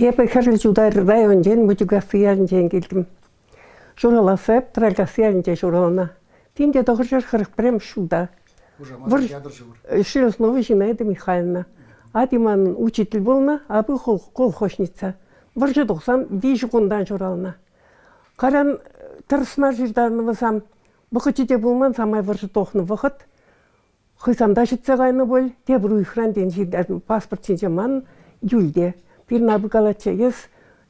Эпӗ Хӗрлӗ Чутай районӗнчен Мучикасси ялӗнчен килтӗм. Ҫураласса эп Тралькасси ялӗнче ҫуралнӑ. 1941 ҫулта. Шлеснова Зинаида Михайловна. Ати манӑн учитель пулнӑ, апи колхозница. Вӑрҫӑ тухсан виҫӗ кунтан ҫуралнӑ. Кайран тӗрӗс мар ҫыртарнӑ вӗсем. Вӑхӑчӗ те пулман, самай вӑрҫӑ тухнӑ вӑхӑт. Хӑйсам та ҫитсе кайнӑ пуль, тепӗр уйӑхран тен ҫитӗ. Паспорт ҫинче ман Юльте. Пирӗн апи калатчӗ, эс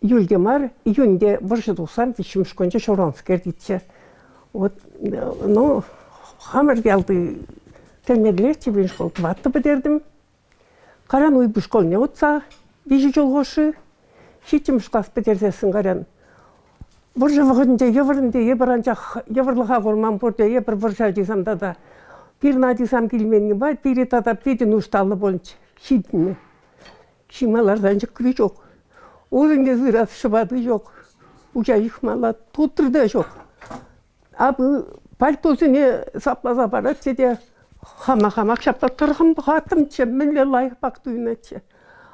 Юльте мар, июньте вӑрҫӑ тухсан виҫҫӗмӗш кунче ҫуралнӑскер тетчӗ. Вот, ну, хамӑр ялти тӗлмеллеччӗ пирӗн школ тӑваттӑ пӗтертӗм. Кайран Уйпуҫ школне утса виҫӗ ҫул хушши ҫиччӗмӗш класс пӗтерсессӗн кайран вӑрҫӑ вӑхӑтӗнче йывӑр ӗнтӗ, эпир анчах йывӑрлӑха курман пурте, эпир вӑрҫӑ ачисем тата пирӗн ачисем килменни пай пире тата питӗ нушталлӑ пулчӗ, ҫитӗннӗ. Ҫиме ларсан ҫӑкри ҫук, урӑнне сырас ҫӑпати ҫук, пуҫа ҫыхмалла тутри те ҫук. Апи пальтосене сапласа паратчӗ те хама хамах ҫапла тӑрхӑм пӑхаттӑмччӗ, мӗнле лайӑх пак туйӑнатчӗ.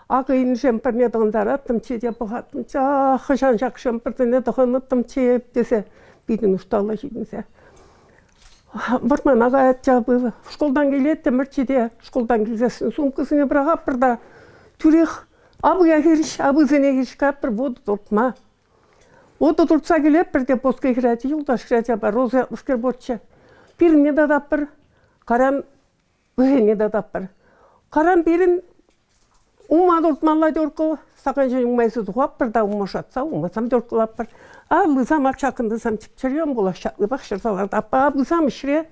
Акӑ инженпӗрне тӑхӑнтараттӑмччӗ те пӑхаттӑмччӗ, ах, хӑҫан ҫак шемпӗрсене тӑхӑнӑттӑмччӗ эп тесе питӗ нушталлӑ ҫитӗнсе. Вӑрмана каятчӗ апи. Шкултан килеттӗмӗрччӗ те шкултан килсессӗн сумкӑсене пӑрахатпӑр та тӳрех апия хирӗҫ, аписене хирӗҫ каятпӑр вутӑ туртма. Утӑ туртса килетпӗр те пускай хӗрачи, юлташ хӗрачапа Роза ятлӑскер пурччӗ. Пирӗнне тататпӑр, каран вӗсене тататпӑр. Каран пирӗн ума туртмалла тёркӑ, стакан ҫине ума илсе тухатпӑр та ума шатса умасам тёркӑлатпӑр. А пысам ак ҫакӑнтисем чӗп-чӗрем пулас ҫаплипах ҫырса лартатпӑр. А пысам ӗҫре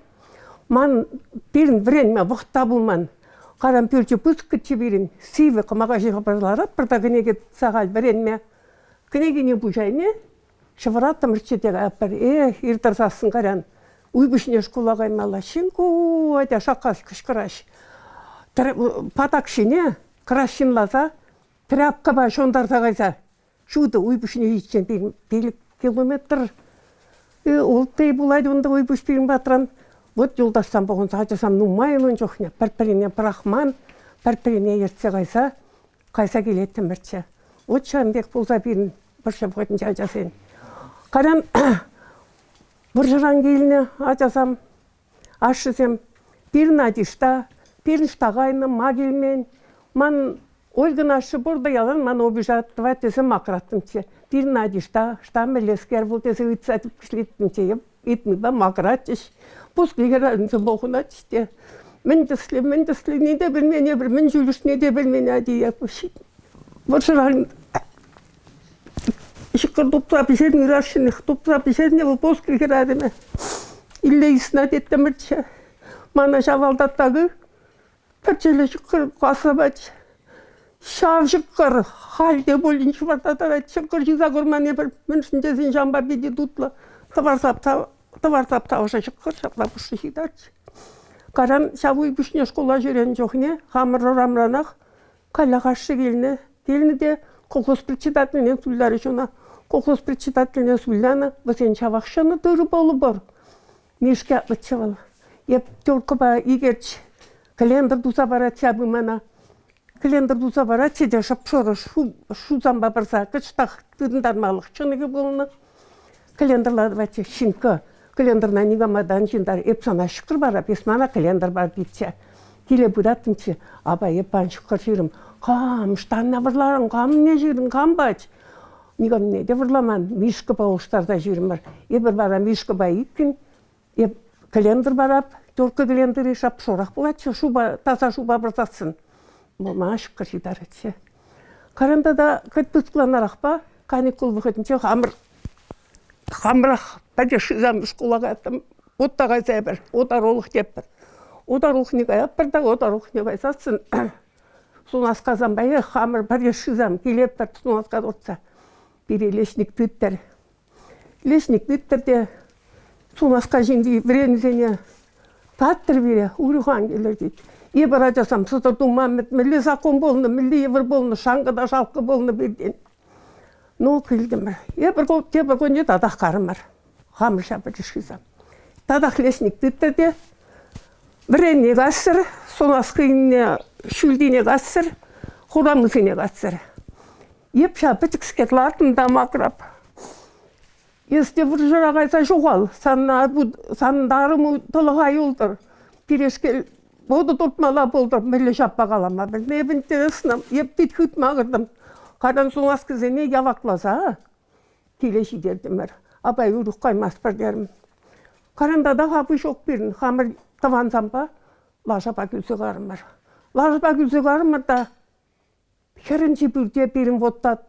ман пирӗн вӗренме вӑхӑт та пулман. Каран пӳрчӗ пысӑкчӗ пирӗн, сивӗ кӑмака ҫине ларатпӑр та кӗнеке тытса халь вӗренме. Кӗнекене пуҫайне ҫывӑраттӑмӑрччӗ те каятпӑр. Эх, ир тӑрсассӑн кайран уй пуҫне шкула каймалла. Ҫын ку, атя шаккас кӑшкӑраҫ. Патак ҫине краҫҫынласа тряпкӑпа ҫунтарса кайса ҫутӑ уй пуҫне ҫитсен пилӗк километр улттӑ пулать унта уй пуҫ пирӗн патран. Вот юлташсем пухӑнса ачасем нумайӑн ун чухне пӗр-пӗрне пӑрахман, пӗр-пӗрне ертсе кайса кайса килеттӗмӗрччӗ. Вот ҫавӑн пек пулса пирӗн вӑрҫӑ вӑхӑтӗнче ачасен. Кайран вӑрҫӑран килнӗ ачасем, ашшӗсем пирӗн ачи ӑҫта, пирӗн ӑҫта кайнӑ, ма килмен. Ман Ольгӑн ашшӗ пур та ялан мана обижать тӑвать тесе макӑраттӑмччӗ. Пирӗн ачи ӑҫта, ӑҫта мӗнлескер вӑл тесе ыйтса тӗпкӗчлеттӗмччӗ. Ыйтнипе макӑратчӗҫ. Пускил хӗрарӑмсем пухӑнатчӗҫ те мӗн тӗслӗ, мӗн тӗслине те пӗлмен эпир, мӗн ҫӳлӗшне те пӗлмен ачи Вӑрҫӑран ҫӑкӑр тупса пӗҫернӗ ыраш тупса пӗҫернӗ вӑл пускил хӗрарӑмӗ. Илле йысна теттӗмӗрччӗ. Мана ҫавалтаттакы Пӗрчӗллӗ ҫӑкӑр касса пачӗ. Ҫав ҫӑкӑр халь те пулин ҫӑварта тӑрать. Ҫӑкӑр ҫиса курман эпир, мӗншӗн тесен ҫавӑнпа питӗ тутлӑ. Тӑвар сапса, тӑвар сапса ӑшӑ ҫӑкӑр ҫапла пушши ҫитать. Кайран ҫав уй пуҫне шкула ҫӳренӗ чухне хамӑр урамранах каллех ашшӗ килнӗ. Килнӗ те колхоз председательне суйларӗҫ ӑна. Колхоз председательне суйланӑ, вӗсен ҫавах ҫӑнӑ тырӑ пулӑпӑр. Мишка ятлӑччӗ вӑл. Эп тёлкӑпа икерч календр туса паратчӗ апи мана. Календр туса паратчӗ те шӑп-шурӑ шусампа пырса кӑштах тытӑнтармалӑх чӑнӑхӗ пулнӑ. Календрлатӑватчӗ ҫинкка. Календрна никама та ан ҫынтар. Эп сана ҫӑкӑр парап, эс мана календр пар тетчӗ. Киле пыраттӑмччӗ. Апа эп пан ҫӑкӑр ҫырӑм. Кам, штанна вӑрларӑн, камне ҫырӑн, кам пач? Никамне те вӑрламан, Мишкӑпа улӑштарса ҫырӑмӑр. Эпир вара Мишкӑпа иккӗн, эп календр парап, тёрккӑ календри шап-шурах пулатчӗ, шупа, таса шупа пӑрсассӑн. Мана ҫӑкӑр ҫитаратчӗ. Кайран тата хӑть пысӑкланарахпа каникул вӑхӑтӗнче хамӑр хамӑрах пӗтӗ шырам шкула каяттӑм. Утта кайса эпир, утарулӑх тетпӗр. Утарулӑхне каятпӑр та утарулӑхне кайсассӑн Сунаскасам пекех хамӑр пӗрле шырам килетпӗр сунаска туртса. Пире лесник тыттӑр. Лесник тыттӑр те сунаска ҫинчи вӗренӳсене таттӑр пире, урюхан килӗр тет. Эпир ачасам сӑтӑр тума мӗнле закон пулнӑ, мӗнле йывӑр пулнӑ, шанкӑ та шалкӑ пулнӑ пиртен. Ну, килтӗмӗр. Эпир тепӗр кунне татах карӑмӑр. Хамӑр ҫапӑчӗҫ шырса. Татах лесник тыттӑр те вӗренне кассӑр, сунаскине ҫӳлтине кассӑр, хурамисене кассӑр. Эп ҫав пӗчӗкскер лартӑм та макрап. Эс те вӑрҫӑра кайса ҫухал, сана сан тарӑму тӑлӑха юлтӑр. Пирешкел вутӑ туртмалла пултӑр, мӗнле ҫаппа калама пӗлнӗ эп интересно. Эп пит хыт макӑртӑм. Кайран сунаскисене явакласа киле ҫитертӗмӗр. Апай урӑх каймастпӑр терӗм. Кайран тата хапи ҫук пирӗн, хамӑр тӑвансампа лашапа кӳлсе карӑмӑр. Лашапа кӳлсе карӑмӑр та хӗрӗнчи пӳрте пирӗн вотта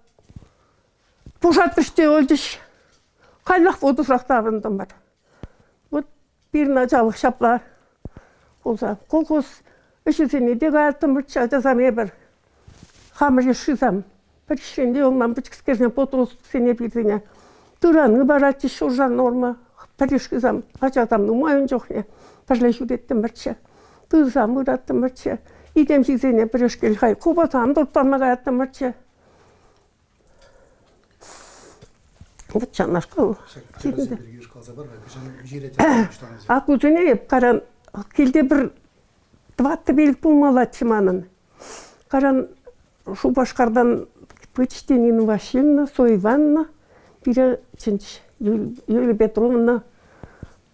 пушатрӗҫ те ӗлчӗҫ. Каллех вутӑсах таврӑнтӑмӑр. Вот пирӗн ачалӑх ҫапла пулса. Колхоз ӗҫӗсене те каяттӑмӑрччӗ ачасам эпӗр. Хамӑр йышшисем. Пӗр ӗҫрен те юлман пӗчӗкскерсене подростксене пирсене тыраны паратчӗҫ ҫурса норма. Пӗрешкисем ачасем нумай ун чухне пӗрле ҫӳреттӗмӗрччӗ. Тырсам выраттӑмӑрччӗ. Итемҫисене пӗрешкел хай купӑсам турттарма каяттӑмӑрччӗ. Вот ҫавнашкал. Акусене эп кайран килте пӗр тӑваттӑ-пилӗк пулмаллаччӗ манӑн. Кайран Шупашкартан пычӗ те Нина Васильевна, Зоя Ивановна пире чӗнчӗҫ. Юлия Петровна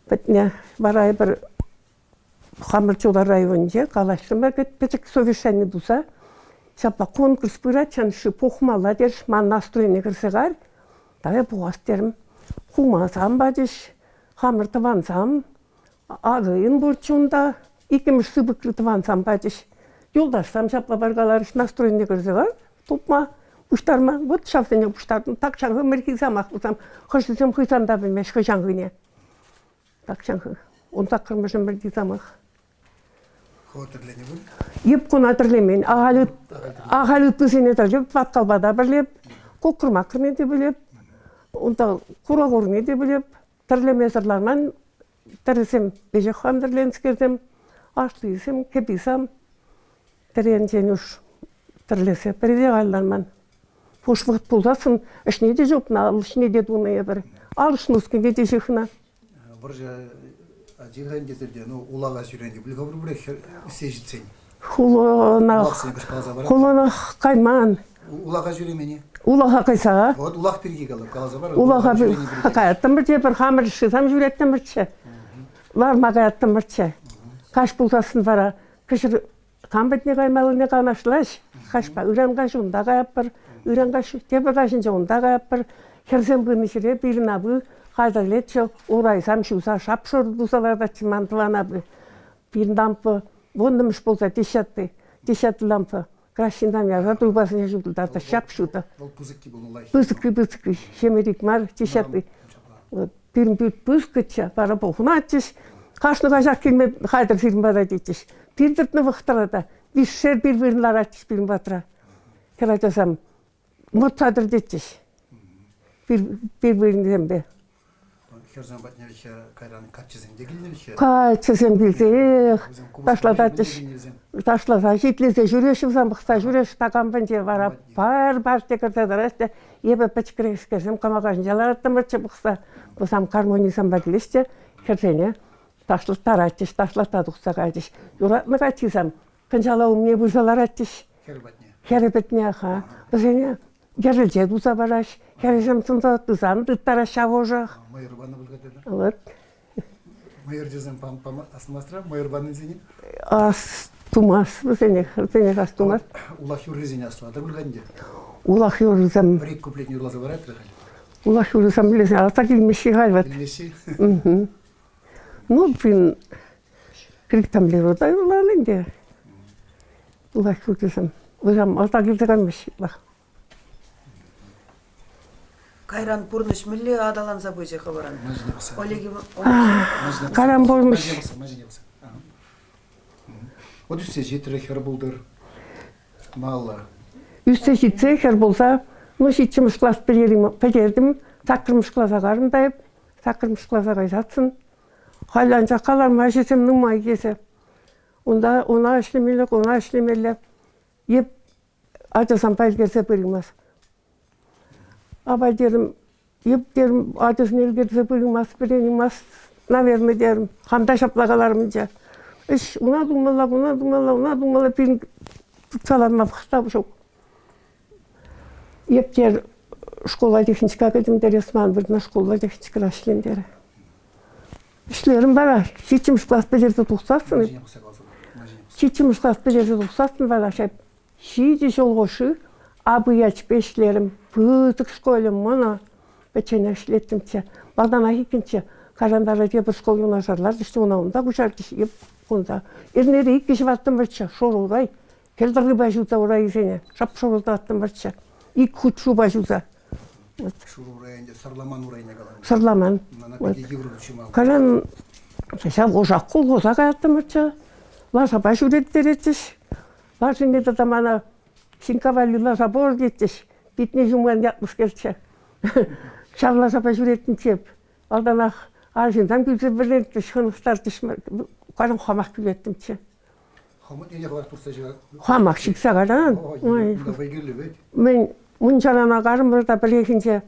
патне вара эпир хамӑр Чулар районӗнче калаҫрӑмӑр пӗчӗк совещани туса. Ҫапла конкурс пырать, ҫан пухмалла терӗҫ, ман настроение кӗрсе кайрӗ. Давай пухас терӗм. Хумасам пачӗҫ, хамӑр тӑвансам. Акӑ пурччӗ унта, иккӗмӗш сыпӑкри тӑвансам пачӗҫ. Юлташсам ҫапла паркаларӗҫ, настроение кӗрсе кай, тупма, пуҫтарма. Вот ҫавсене пуҫтартӑм. Тахҫан ӗмӗрхи самах пулсан, хӑшӗсем хӑйсан та пӗлмест хӑҫанхине. Тахҫанхи. 18-мӗш ӗмӗрти самах. Хӑвӑр тӗрленӗ пуль? Эп куна тӗрлемен. Ахаль, ахаль ыттисене тӗрлеп, тӑваткалпа та пӗрлеп, кукӑр-макӑрне те пӗлеп, унта хура-хурне те пӗлеп. Тӗрлемесӗр ларман тӗрӗсем веҫех хам тӗрленӗскерсем, аслисем, кӗписем тӗренчен уж тӗрлесе пӗрре ларман. Пуш вӑхӑт пулсассӑн ӗҫне те чупнӑ, ал ӗҫне те тунӑ эпир. Ал ӗҫ те ҫыхнӑ. Вӑрҫӑ ачи-ха ӗнтӗ те, ну, улаха ҫӳренӗ пуль-ха пурпӗрех ӳссе ҫитсен. Хуланах, хуланах кайман. Улаха ҫӳремен-и? Улаха кайса. Вот улах пирки калап, каласа пар. Улаха каяттӑмӑр те пӗр хамӑр шывсам ҫӳреттӗмӗрччӗ. Ларма каяттӑмӑрччӗ. Каҫ пулсассӑн вара кӗҫӗр кам патне каймаллине канашлаҫ. Каҫпа ыран каҫ унта каятпӑр, ыран каҫ тепӗр каҫӗнче унта каятпӑр. Хӗрсем пынӑ ҫӗре пирӗн апы хатӗрлетчӗ, урайсам ҫуса шап-шур туса лартатчӗ ман тӑван апы. Пирӗн лампа вуннӑмӗш пулса десятый, десятый лампа. Краҫҫынтан ярса туйпасене ҫутӑлтарса ҫап-ҫутӑ. Вӑл пысӑкки пулнӑ лайӑх. Пысӑкки, пысӑкки, ҫемӗрик мар, десятый. Пирӗн пӳрт пысӑкчӗ, вара пухӑнатчӗҫ. Кашни каҫах килме хатӗр сирӗн пата тетчӗҫ. Пир тӗртнӗ вӑхӑтра та виҫшер пир вырӑн ларатчӗҫ пирӗн патра. Хӗрачасем мӑртса тӗртетчӗҫ пир, пир вырӑнсемпе. Хӗрсем патне кайран каччӑсем те килнӗ Каччӑсем килсех ташлататчӗҫ. Ташласа ҫитлесе ҫӳреҫҫӗ вӗсем, пӑхса ҫӳреҫҫӗ такам пӗнче вара пар парте кӗрсе тӑраҫ те эпӗ пӗчӗкрехскерсем кӑмака ҫинче лараттӑмӑрччӗ пӑхса. Вӗсем гармонисемпе килеҫ те хӗрсене ташлаттаратчӗҫ, ташлатса тухса кайчӗҫ. Юратнӑ каччисем кӑнчала умне пырса ларатчӗҫ. Хӗр патне. Хӗрӗ патне, аха. Вӗсене Йӗрӗлче туса параҫ. Хӗрсем сӑмса тусан тыттараҫ ҫав ӑшӑх. Мӑйӑр панӑ пуль Вот. Мӑйӑр тесен астумастра мӑйӑр панисене? Астумас вӗсене, вӗсене астумас. Улах юррисене астӑватӑр пуль ӗнтӗ? Улах юррисем. Пӗр-ик куплетне юрласа паратӑр халь? Улах юррисем илесен аса килмеҫҫӗ халь вот. Килмеҫҫӗ? Ну, блин, крик та юрланӑ ӗнтӗ. Улах юррисем. Вӗсем аса килсе каймаҫҫӗ. Кайран пурнӑҫ мӗнле аталанса пычӗ хӑвӑрӑн? Олег Кайран пурнӑҫ. Вот ӳссе ҫитрӗ хӗр пултӑр. Малла. Ӳссе ҫитсе хӗр пулса, ну, ҫиччӗмӗш класс пӗтертӗм, саккӑрмӗш класа карӑм та эп, саккӑрмӗш класа кайсассӑн. Халь анчах каларма ӗҫӗсем нумай тесе. Унта уна ӗҫлемелле, куна ӗҫлемелле. Эп ачасемпе ӗлкӗрсе пыраймасть. Апай терӗм, эп терӗм, ачасене ӗлкӗрсе пыраймасть, вӗренеймест, наверное, терӗм. Хам та ҫапла каларӑм ӗнтӗ. Ӗҫ уна тумалла, куна тумалла, уна тумалла, пирӗн тытса ларма вӑхӑт ҫук. Ептер школа техничка кӗтӗм терес ман вырӑна школа техничкӑра ӗҫлем терӗ. Ӗҫлерӗм вара. Ҫиччӗмӗш класс пӗтерсе тухсассӑн ҫиччӗмӗш класс пӗтерсе тухсассӑн вара ҫак ҫичӗ ҫул хушши апӑячпе ӗҫлерӗм. Пысӑк школӗ мана пӗчченех ӗҫлеттӗмччӗ. Малтанах иккӗнччӗ. Кайран вара тепӗр школ юнашар ларчӗҫ те ӑна унта куҫарчӗҫ. Эп кунта. Эрнере иккӗ ҫӑваттӑмӑрччӗ шур урай. Кӗл тӑррипе ҫуса урайӗсене шап-шурӑлтаттӑмӑрччӗ. Ик хут шупа ҫуса. Шур урай ӗнтӗ сӑрламан урайне каланӑ. Сӑрламан. Мана питӗ йывӑр ҫумал. Кайран ҫав ушак колхоза каяттӑмӑрччӗ. Лашапа ҫӳреттеретчӗҫ. Лашине тата мана Синька валли лаша пур тетчӗҫ. Питне ҫумран ятлӑскерччӗ. Ҫав лашапа ҫӳреттӗмччӗ эп. Малтанах арҫынсем килсе вӗрентӗҫ, хӑнӑхтарчӗҫ. Кайран хамах кӳлеттӗмччӗ. Хомутне те хӑвах туртса ҫырать. Хамах ҫиксе кайран. Ой, вӑй кирлӗ вӗт. Мӗн мунчарана карӑмӑр та пӗррехинче,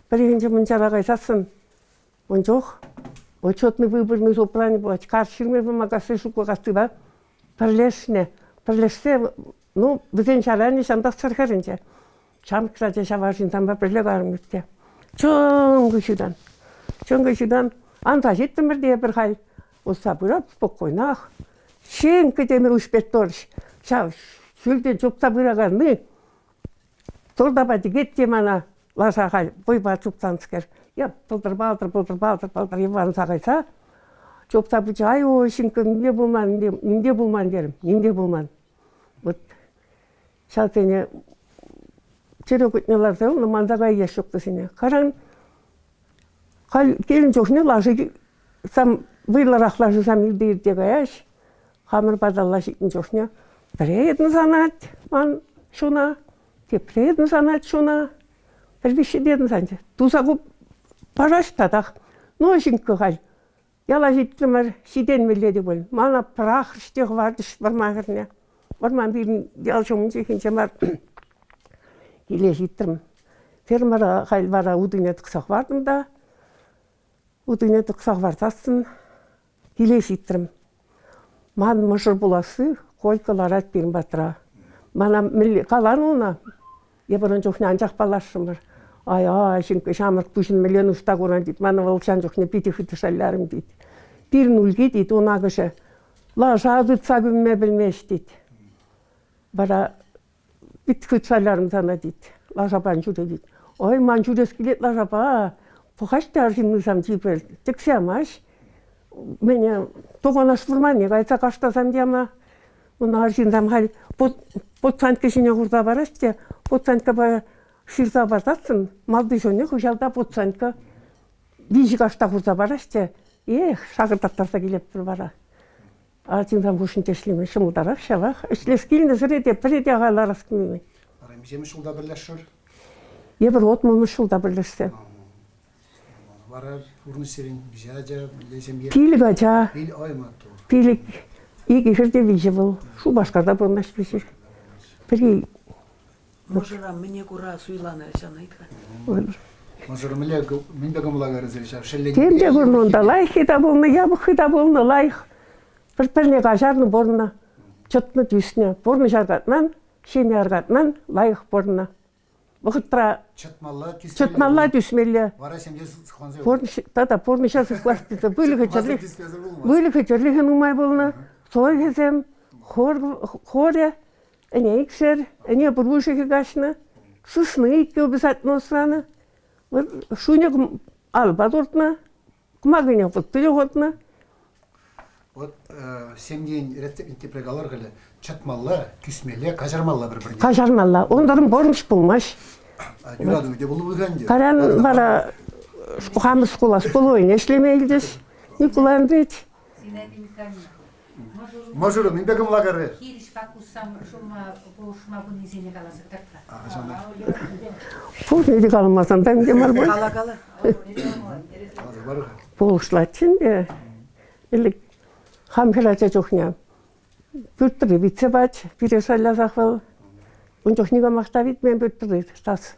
пӗррехинче мунчара кайсассӑн ун чух отчетный выборный собрани пулать. Карт ҫырми пымакасси шутлакассипе пӗрлешнӗ. Пӗрлешсе, ну, вӗсен ҫаранӗ ҫантах сӑрхарӗнче. Ҫамрӑк ача ҫав арҫынсемпе пӗрле карӑм те. Чӑнкӑ ҫытан. Чӑнкӑ ҫытан. Анса ҫитрӗмӗр те эпир халь. Утса пырап спокойнах. Ҫинкӗ темӗр уҫпетторҫ. Ҫав ҫӳлтен чупса пыраканни туртапа тӗкет те мана лаша халь вӑйпа чупсанскер. Я пӑлтӑр-палтӑр, пӑлтӑр-палтӑр, пӑлтӑр йӑванса кайса чупса пычӗ. Ай-ой, ҫинкӗ, нимте пулман, нимте пулман терӗм, нимте пулман. Вот ҫавсене чӗре кутне ларса юлнӑ, манса каяс ҫук вӗсене. Кайран халь килнӗ чухне лаши сам вӑйлӑрах лашисем ирте-ирте каяҫ. Хамӑр паталла ҫитнӗ чухне пӗре тӑсанать ман ҫуна, тепре тӑсанать ҫуна, пӗр виҫҫӗ тӑсанчӗ. Туса параҫ татах. Ну, ҫинккӗ халь Яла ҫитрӗмӗр, ҫитенмелле те пуль. Мана пӑрахрӗҫ те хӑварчӗҫ вӑрман хӗрне. Вӑрман пирӗн ял ҫумӗнче хинче мар. Киле ҫитрӗм. Фермӑра халь вара утине тӑкса хӑвартӑм та, утине тӑкса хӑварсассӑн киле ҫитрӗм. Ман мӑшӑр пуласси Колька ларать пирӗн патра. Мана мӗнле каланӑ ӑна? Эпир ун чухне анчах паллашрӑмӑр. Ай-ай, ҫынкка ҫамрӑк пуҫӑн мӗнле нушта куран тет. Мана вӑл ҫан чухне питӗ хытӑ шеллерӗм тет. Пирӗн Ульки тет, ун акӑшӗ лаша тытса кӳмме пӗлмест тет. Вара пит хыт шеллерӗм сана тет. Лашапа ан ҫӳре тет. Ой, ман ҫӳрес килет лашапа. Пӑхаҫ та арҫыннисем чипер, тӗксе ямасть. Мӗне, Туканаш вӑрманне кайса каштасам яма. Ун арҫынсем халь подсанька ҫине хурса параҫ те подсанькӑпа ҫырса парсассӑн малти ҫулне хыҫалта подсанька виҫӗ кашта хурса параҫ те эх, шакӑртаттарса килетпӗр вара. Арҫынсем хушшинче ӗҫлеме ҫӑмӑлтарах ҫавах. Ӗҫлес килнӗ ҫӗре те пӗре те ахаль ларас килмен. Вара миҫемӗш ҫулта пӗрлешрӗр? Эпир утмӑлмӗш ҫулта пӗрлешсе. Вара пурнӑҫ сирӗн миҫе ача, мӗнле ҫемье? Пилӗк ача. Пил, ой, маттур. Пилӗк, икӗ хӗр те виҫӗ вӑл. Шупашкарта пурӑнаҫ виҫӗ. Пӗри Мӑшӑра мӗне кура суйланӑ ҫавна ыйтха. Мӑшӑр мӗнле, мӗнпе кӑмӑла кайрӗ ҫав шелленипе? Тем те курнӑ унта. Лайӑххи та пулнӑ, япӑххи та пулнӑ, лайӑх. Пӗр-пӗрне каҫарнӑ, пурӑннӑ. Чӑтнӑ, тӳснӗ. Пурнӑҫ аркатман, ҫемье аркатман, лайӑх пурӑннӑ. Вӑхӑтра чӑтмалла, тӳсмелле. Чӑтмалла, тӳсмелле. Вара ҫемье сыхланса Пурнӑҫ, тата пурнӑҫа сыхлас тесе выльӑхӗ-чӗрлӗх выльӑхӗ-чӗрлӗхӗ нумай пулнӑ. Сойхӗсем, хор, хорӗ, ӗне икшер, ӗне пурпуҫӑхӗ каҫнӑ, сысны иккӗ обязательно усранӑ. Шуне алӑпа туртнӑ, кӑмакине вӑттине хутнӑ. Вот ҫемьен рецептне тепре калар халӗ. Чӑтмалла, тӳсмелле, каҫармалла пӗр-пӗрне. Каҫармалла. Унтан пурнӑҫ пулмасть. Юрату те пулнӑ пуль ӗнтӗ. Кайран вара хамӑр шкула школойне ӗҫлеме илчӗҫ. Николай Андреевич. Зинаида Михайловна, Мӑшӑру мӗнпе кӑмӑла кайрӗ? Хирӗҫ паккуссам ҫулма пулӑшма пынисене каласа кӑтартма. Пурне те каламасан та ӗнтӗ мар пуль. Кала, кала. Пулӑшлатчӗ ӗнтӗ. Ӗлӗк хам хӗрача чухне пӳртре витсе пачӗ, пире шайласах вӑл. Ун чух никамах та витмен пӳртре тас.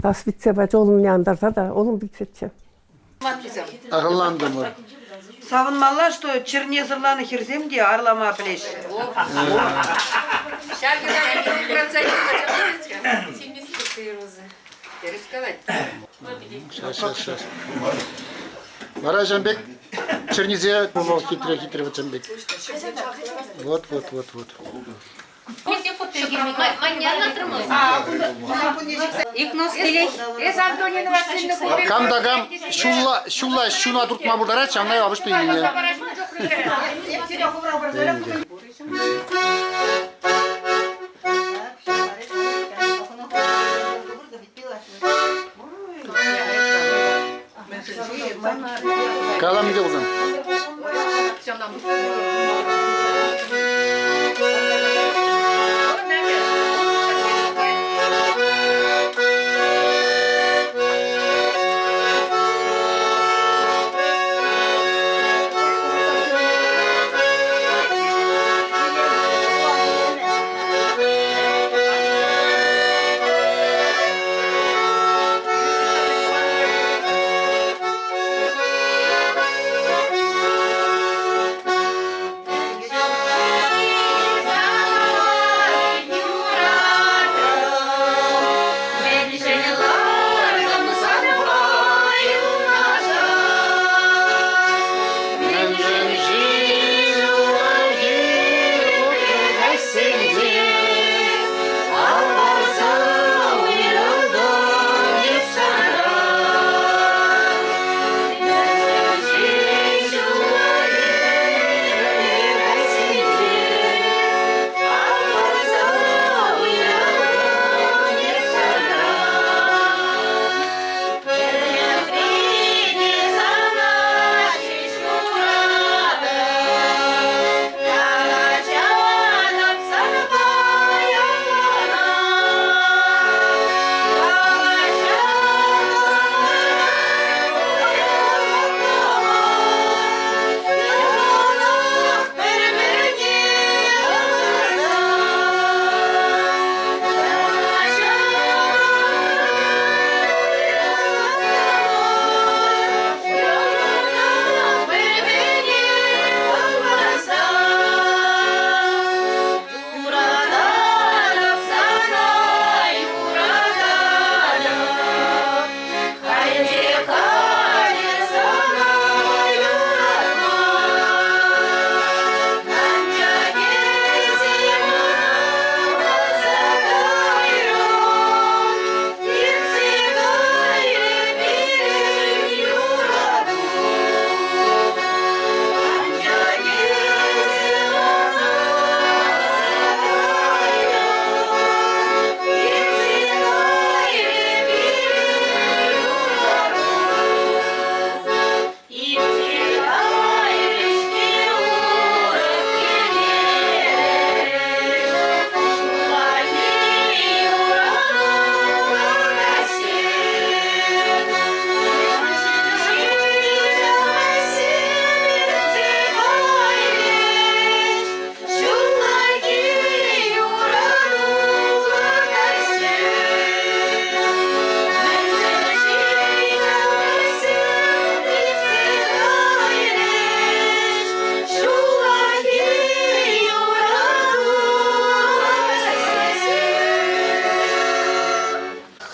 Тас витсе пачӗ, улӑмне антарса та улӑм витсеччӗ. Ахӑллантӑмӑр. Савӑнмалла, что чӗрне сӑрланӑ хӗрсем те арлама пӗлеҫҫӗ. Ҫак Белые розы. Тӗрӗс калать. Вара ҫавӑн пек чӗрнесе вӑл хитре-хитре вӗсем пек. Вот, вот, вот, вот. Эс Антонина Васильевна Кам та кам ҫулла, ҫулла ҫуна туртма пултарать, ҫавна явӑш туйнине. Калам те пулсан.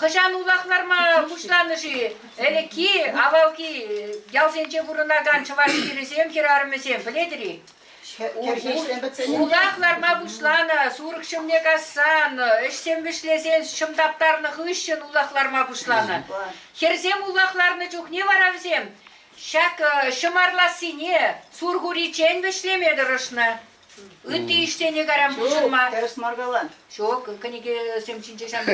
Хӑҫан улах ларма пуҫланӑ-ши? Ӗлӗкхи, авалхи ялсенче пурӑнакан чӑваш хӗрӗсем, хӗрарӑмӗсем, пӗлетӗр-и? Улах ларма пуҫланӑ, сурӑх ҫӑмне кассан, ӗҫсем вӗҫлесен ҫӑм таптарнӑ хыҫҫӑн улах ларма пуҫланӑ. Хӗрсем улах ларнӑ чухне вара вӗсем ҫак ҫӑм арлассине сурхуриччен вӗҫлеме тӑрӑшнӑ. Ытти ӗҫсене карам хутшӑнма. Тӗрӗс мар калан. Ҫук, кӗнекесем ҫинче ҫам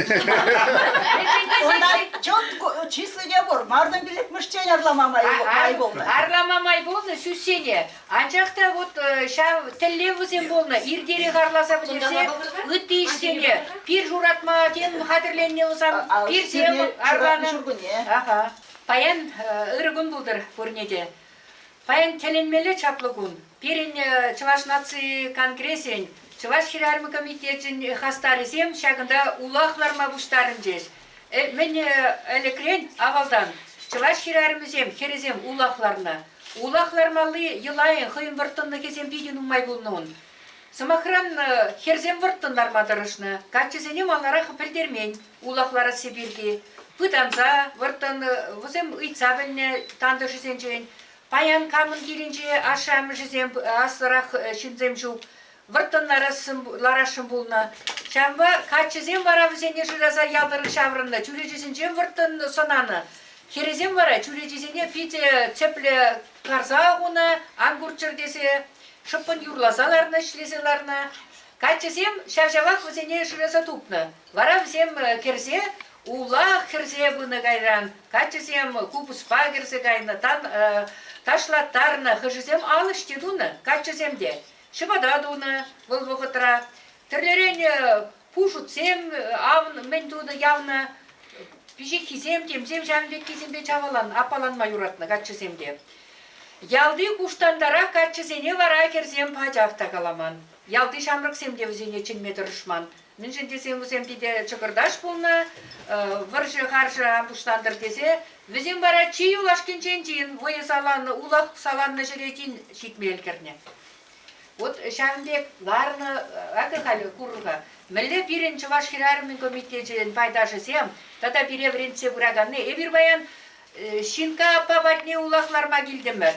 Унта чёт числине пур. Мартӑн пиллӗкмӗшчен арлама май пулнӑ. Арлама май пулнӑ сӳссене. Анчах та вот ҫав тӗллев вӗсем пулнӑ. Иртерех арласа пӗтерсе ытти ӗҫсене пир шуратма тем хатӗрленнӗ вӗсем. Пирсем арланӑ. Аха. Паян ырӑ кун пултӑр пурне те. Паян тӗлӗнмелле чаплӑ кун. Пирӗн Чӑваш наци конгресӗн, Чӑваш хӗрарӑмӗ комитечӗн хастарӗсем ҫакӑнта улах ларма пуҫтарӑнчӗҫ. Мӗн ӗлӗкрен авалтан чӑваш хӗрарӑмӗсем, хӗрӗсем улах ларнӑ. Улах лармалли йӑлайӑн хӑйӗн вӑрттӑнлӑхӗсем питӗ нумай пулнӑ ун. Сӑмахран, хӗрсем вӑрттӑн ларма тӑрӑшнӑ, каччӑсене маларах пӗлтермен улах ларасси пирки. Пытанса вӑрттӑн вӗсем ыйтса пӗлнӗ тантӑшӗсенчен. Паян камӑн килӗнче ашшӗ-амӑшӗсем аслӑрах ҫынсем ҫук, вӑрттӑн ларасшӑн пулнӑ. Ҫавӑнпа каччӑсем вара вӗсене шыраса ял тӑрӑх ҫаврӑннӑ, чӳречесенчен вӑрттӑн сӑнанӑ. Хӗрӗсем вара чӳречесене питӗ тӗплӗ карса хунӑ, ан курччӑр тесе. Шӑппӑн юрласа ларнӑ, ӗҫлесе ларнӑ. Каччӑсем ҫав-ҫавах вӗсене шыраса тупнӑ. Вара вӗсем кӗрсе улах хӗрсе пынӑ кайран. Каччӑсем купӑспа кӗрсе кайнӑ, ташлаттарнӑ, хӑшӗсем ал ӗҫ те тунӑ, каччӑсем те. Ҫӑпата тунӑ вӑл вӑхӑтра. Тӗрлӗрен пушутсем мӗн тунӑ, явнӑ. Пиҫиххисем, темсем ҫавӑн пеккисемпе чавалан, аппаланма юратнӑ каччӑсем те. Ялти куштантарах каччӑсене вара хӗрсем пачах та каламан. Ялти ҫамрӑксем те вӗсене чӗнме тӑрӑшман. Мӗншӗн тесен вӗсем питӗ чӑкӑрташ пулнӑ, вӑрҫӑ-харҫӑ ан пуҫлантӑр тесе. Вӗсем вара чи юлашкинчен тин вӑйӑ саланнӑ, улах саланнӑ ҫӗре тин ҫитме ӗлкӗрнӗ. Вот ҫавӑн пек ларнӑ, акӑ халь курӑр-ха, мӗнле пирӗн Чӑваш хӗрарӑмӗн комитечӗн пайташӗсем тата пире вӗрентсе пыраканни. Эпир паян Ҫинкка аппа патне улах ларма килтӗмӗр.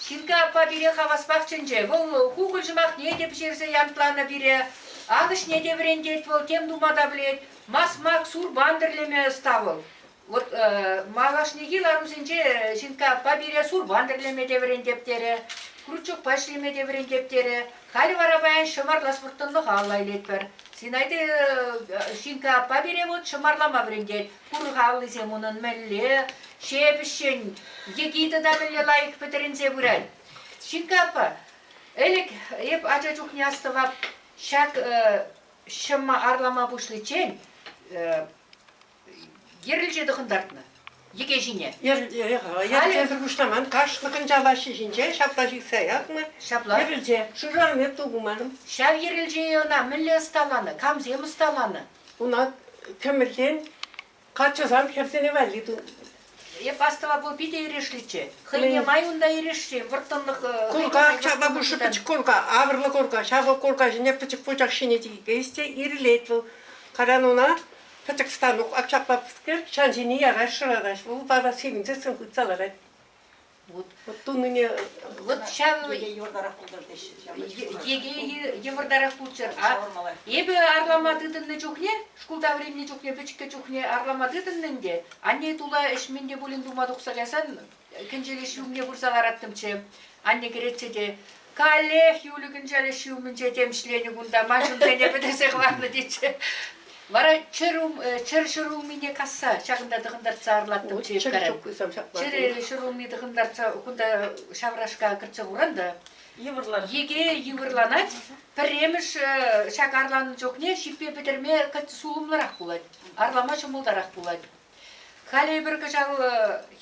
Ҫинкка аппа пире хаваспах чӗнчӗ. Вӑл кукӑль ҫӑмахне те пӗҫерсе янтланӑ пире. Ал ӗҫне те вӗрентет вӑл, тем тума та пӗлет. Масмак, сурпан тӗрлеме ӑста вӑл. Вот малашнехи ларусенче Ҫинкка аппа пире сурпан тӗрлеме те вӗрентеп терӗ, крючокпа ӗҫлеме те вӗрентеп терӗ. Халӗ вара паян ҫӑмарлас вӑрттӑнлӑха алла илетпӗр. Зинаида Ҫинкка аппа пире вот ҫӑмарлама вӗрентет. Кур-ха аллисем унӑн мӗнле ҫепӗҫҫӗн, йӗки тата мӗнле лайӑх пӗтӗрӗнсе пырать. Ҫинкка аппа, ӗлӗк эп ача чухне астӑвап, ҫак ҫӑма арлама пуҫличчен йӗрӗлче тӑхӑнтартнӑ йӗке ҫине. Йӗрӗлчесӗр пуҫламан, кашни кӑнчалаҫҫи ҫинче ҫапла ҫыхса якнӑ. Ҫапла. Йӗрӗлче. Шырарӑм эп тупмарӑм. Ҫав йӗрӗлче ӑна мӗнле ӑсталанӑ, камсем ӑсталанӑ? Уна кӗмӗлтен каччӑсам хӗрсене валли тунӑ. Эп астӑва вӑл питӗ эрешличчӗ. Хӑйне май унта эрешчӗ, вӑрттӑнлӑх. Курка, ҫапла пушши пӗчӗк курка, авӑрлӑ курка. Ҫавӑ курка ҫине пӗчӗк пучах ҫине тикес те ирӗлет вӑл. Кайран уна пӗчӗк станок ҫапла пӗскер ҫан ҫине ярать, шӑратать. Вӑл вара сивӗнсессӗн хытса ларать. Вот. Вот тунине Вот ҫав Йӗке йывӑртарах пултӑр теҫҫӗ. Йӗке йывӑртарах пулччӑр. А эпӗ арлама тытӑннӑ чухне, шкулта вӗреннӗ чухне, пӗчӗккӗ чухне арлама тытӑннӑ ӗнтӗ. Анне тула ӗҫ мӗн те пулин тума тухса кайсан кӗнчеле ҫумне пырса лараттӑмччӗ. Анне кӗретчӗ те, каллех Юля кӗнчеле ҫумӗнче тем ӗҫленӗ кунта, ман ҫумсене пӗтерсе хӑварнӑ тетчӗ. Вара чӗр, чӗр ҫӗрулмине касса ҫакӑнта тӑхӑнтартса арлаттӑмччӗ эп каран. Чӗр ҫӗрулми тӑхӑнтартса кунта ҫаврашка кӗртсе хуран та йӗке йывӑрланать. Пӗрремӗш ҫак арланнӑ чухне ҫиппе пӗтӗрме сулӑмлӑрах пулать, арлама ҫӑмӑлтарах пулать. Халӗ эпир кӑҫал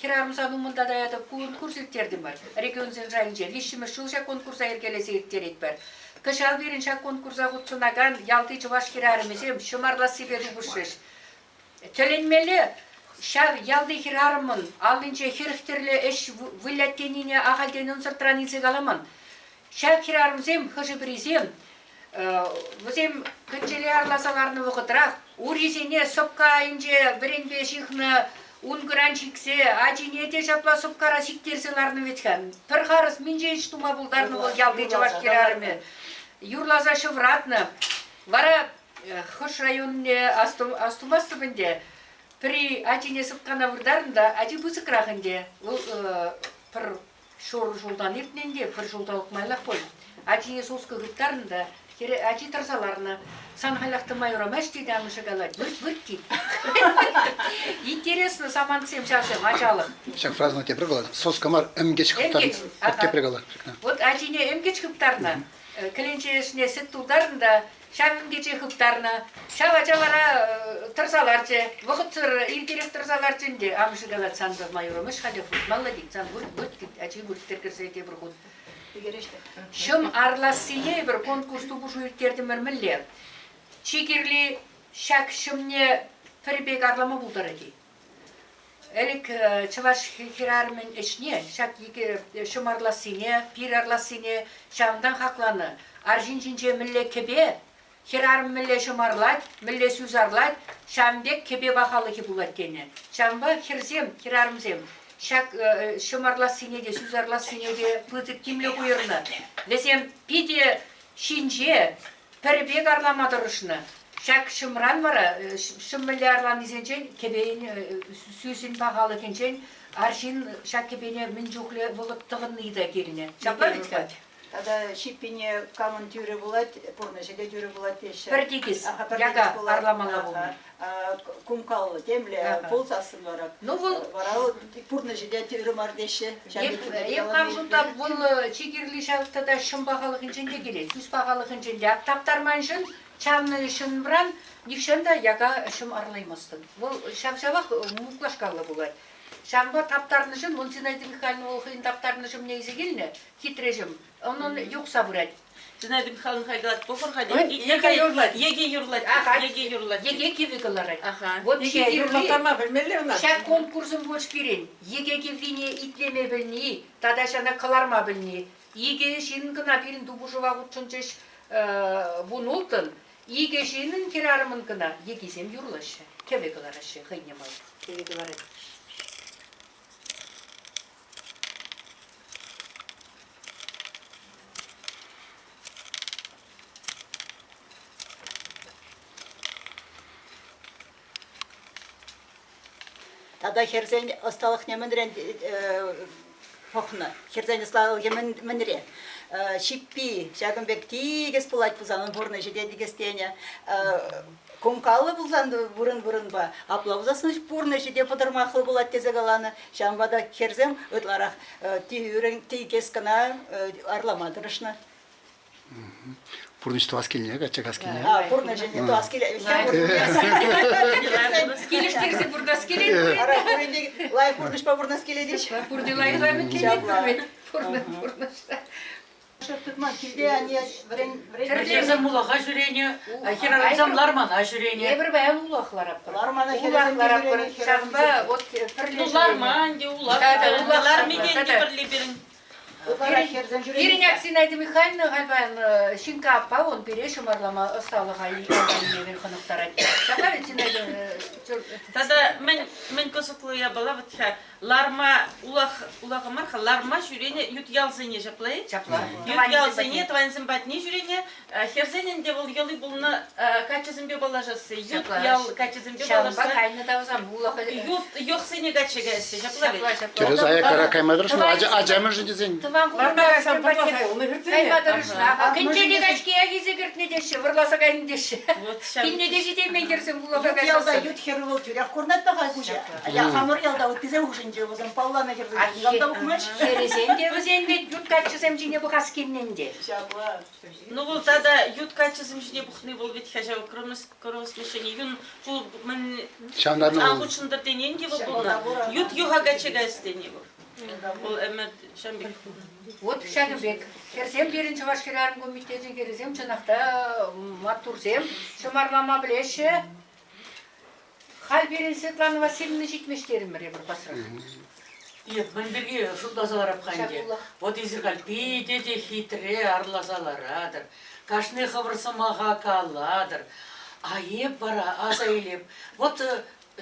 хӗрарӑмсан умӑнта таятӑп конкурс ирттертӗмӗр регионсен шайӗнче. Виҫҫӗмӗш ҫул ҫак конкурса йӗркелесе ирттеретпӗр. Кӑҫал пирӗн ҫак конкурса хутшӑнакан ялти чӑваш хӗрарӑмӗсем ҫӑмарлассипе тупӑшрӗҫ. Тӗлӗнмелле, ҫав ялти хӗрарӑмӑн аллинче 40 тӗрлӗ ӗҫ вылять тенине ахальтен ӑнсӑртран илсе каламан. Ҫак хӗрарӑмсем хӑшӗ-пӗрисем Вӗсем кӗнчеле арласа ларнӑ вӑхӑтрах урисене сӑпка айӗнче вӗренпе ҫыхнӑ ункӑран чиксе ачине те ҫапла сӑпкара сиктерсе ларнӑ вӗт-ха. Пӗр харӑс минҫе ӗҫ тума пултарнӑ вӑл ялти чӑваш хӗрарӑмӗ. Юрласа ҫӑвратнӑ. Вара хӑш районне астумастӑп ӗнтӗ, пӗри ачине сӑпкана выртарнӑ та ачи пысӑкрах ӗнтӗ. Вӑл пӗр Ҫур ҫултан иртнӗ ӗнтӗ, пӗр ҫулталӑк майлах пуль. Ачине соска хыптарнӑ та хӗрӗ ачи тӑрса ларнӑ. Сан халях тӑма юрамасть тет амӑшӗ калать. Вырт, вырт тет. Интересно самантсем ҫавсем, ачалӑх. Ҫак фразӑна тепре кала. Соска мар, ӗмкӗч хыптарнӑ. Ӗмкӗч. Тепре кала. Вот ачине ӗмкӗч хыптарнӑ. Кӗленче ӑшне сӗт тултарнӑ та ҫав ӗмкӗче хыптарнӑ. Ҫав ача вара тӑрса ларчӗ. Вӑхӑтсӑр иртерех тӑрса ларчӗ ӗнтӗ. Амӑшӗ калать, сан тӑма юрамасть халӗ выртмалла тет, сан вырт, вырт тет. Ачи вырттӑр кӗрсе тепӗр хут. Ҫӑм арлассине эпир конкурс тупӑшу ирттертӗмӗр мӗнле? Чи кирли ҫак ҫӑмне пӗр пек арлама пултарать-и? Ӗлӗк чӑваш хӗрарӑмӗн ӗҫне ҫак икӗ ҫӑм арлассине, пир арлассине ҫавӑнтан хакланӑ. Арҫын ҫинче мӗнле кӗпе, хӗрарӑм мӗнле ҫӑм арлать, мӗнле сӳс арлать, ҫавӑн пек кӗпе пахалӑхӗ пулать тенӗ. Ҫавӑнпа хӗрсем, хӗрарӑмсем ҫак ҫӑм арлассине те, сӳс арлассине те пысӑк тимлӗх уйӑрнӑ. Вӗсем питӗ ҫинҫе, пӗр пек арлама тӑрӑшнӑ. Ҫак ҫӑмран вара ҫӑм мӗнле арланисенчен кӗпен сӳсӗн пахалӑхӗнчен арҫын ҫак кӗпене мӗн чухлӗ вӑхӑт тӑхӑнни та килнӗ. Ҫапла вӗт-ха? Тата ҫиппине камӑн тӳрӗ пулать, пурнӑҫӗ те тӳрӗ пулать теҫҫӗ. Пӗр тикӗс, яка арламалла пулнӑ. Кумкаллӑ темле пулсассӑн вара. Ну вӑл вара пурнӑҫӗ те тӳрӗ мар теҫҫӗ. Эп хам шутлап, вӑл чи кирли ҫав тата ҫӑм пахалӑхӗнчен те килет, сӳс пахалӑхӗнчен те. Таптарман ҫын, чавнӑ ҫынран нихҫан та яка ҫӑм арлаймастӑн. Вӑл ҫав-ҫавах муклашкаллӑ пулать. Ҫавӑнпа таптарнӑ ҫын, вӑл Зинаида Михайловна вӑл хӑйӗн таптарнӑ ҫӑмне илсе килнӗ, хитре ҫӑм, унӑн юхса пырать. Зинаида Михайловна хай калать, пӑхӑр-ха, Еке юрлать. Еке юрлать. Ага. Еке юрлать. Еке кивӗ кӑларать. Ага. Вот Еке юрлаттарма пӗлмелле ӑна. Ҫак конкурсӑн пулч пирӗн. Еке киввине итлеме пӗлни тата ҫана кӑларма пӗлни. Икӗ ҫын кӑна пирӗн тупӑшӑва хутшӑнчӗҫ вунулттӑн. Икӗ ҫыннӑн хӗрарӑмӑн кӑна екисем юрлаҫҫӗ, кӗвӗ кӑлараҫҫӗ хӑйне май. Кӗвӗ кӑларать. Тата хӗрсен ӑсталӑхне мӗнрен пӑхнӑ? Хӗрсен ӑсталӑхӗ мӗнре? Ҫиппи ҫакӑн пек тикӗс пулать пулсан ун пурнӑҫӗ те тикӗс тенӗ. Кумкаллӑ пулсан вырӑн-вырӑнпа, апла пулсассӑн пурнӑҫӗ те пӑтӑрмахлӑ пулать тесе каланӑ. Ҫавӑнпа та хӗрсем ытларах тӳрӗн тикӗс кӑна арлама тӑрӑшнӑ. Пурнӑҫ тӑвас килне, качча кас килне. Пурнӑҫӗ тӑвас киле. Килӗштерсе пурнас килет. Ара, пурин лайӑх пурнӑҫпа пурнас килет-иҫ. Пурте лайӑх ӗмӗтленет пурнӑҫра. Шеф тытма килте ане вӗрен Хӗрсем улаха ҫӳренӗ, хӗрарӑмсем лармана ҫӳренӗ. Эпир паян улах лараппӑр. Лармана Улах лараппӑр. Ҫавӑнпа вот пӗрле Ну, ларман те, улах. Ларми те ӗнтӗ пӗрле пирӗн. Пирӗн Зинаида Михайловна халь паян Ҫинкка аппа вон пире ҫӑмарлама ӑсталӑха евӗр хӑнӑхтарать. Ҫапла ведь, Зинаида? Тата мӗн, мӗн кӑсӑклӑ япала вӗт-ха, ларма улах, улаха мар-ха, ларма ҫӳренӗ ют ялсене ҫапла-и? Ҫапла. Ют ялсене, тӑвансем патне ҫӳренӗ. Хӗрсен ӗнтӗ вӑл йӑли пулнӑ каччӑсемпе паллашасси. Ют ял каччӑсемпе Ҫавӑнпа паллашса. кайнӑ та вӗсем улаха. Ют йӑхсене качча каясси, ҫапла ведь? Ҫапла, ҫапла. Тӗрӗс аяккара кайма тӑрӑшнӑ. Ача мӗншӗн тесен. Тӑван Ларма кайсан пӑрласа юлнӑ хӗрсене. Кайма тӑрӑшнӑ. Кӗнчеле качки килсе кӗртнӗ теҫҫӗ, вӑрласа кайнӑ теҫҫӗ. Килне те ҫитеймен хӗрсем вуласа Ют ялта кайсассӑн. ют хӗр вӑл тӳрех курнать та-ха куҫа. Я хамӑр ялта ыттисем хушшинче вӗсем палланӑ хӗрсем никам та пӑхмасть. Хӗрӗсен те вӗсен вӗт ют каччӑсем ҫине пӑхас килнӗ ӗнтӗ. Ҫапла. Ну вӑл тата ют каччӑсем ҫине пӑхни вӑл вӗт-ха ҫав кровосмешение юн ку мӗн Ҫавӑнтан ан хутшӑнтӑр тенин те вӑл пулнӑ. Ют юха качча каяс тени вӑл. Вӑл ӗмӗр ҫавӑн пек. Вот ҫакӑн пек. Хӗрсем пирӗн Чӑваш хӗрарӑм комитечӗн хӗрӗсем чӑнах та маттурсем, чӑмарлама пӗлеҫҫӗ. Халь пирӗн Светлана Васильевна ҫитмест терӗмӗр эпир пасрах. Эп мӗн пирки шутласа ларап-ха ӗнтӗ. Вот эсир халь питӗ те хитре арласа ларатӑр. Кашни хӑвӑр сӑмаха калатӑр. А эп вара аса илеп. Вот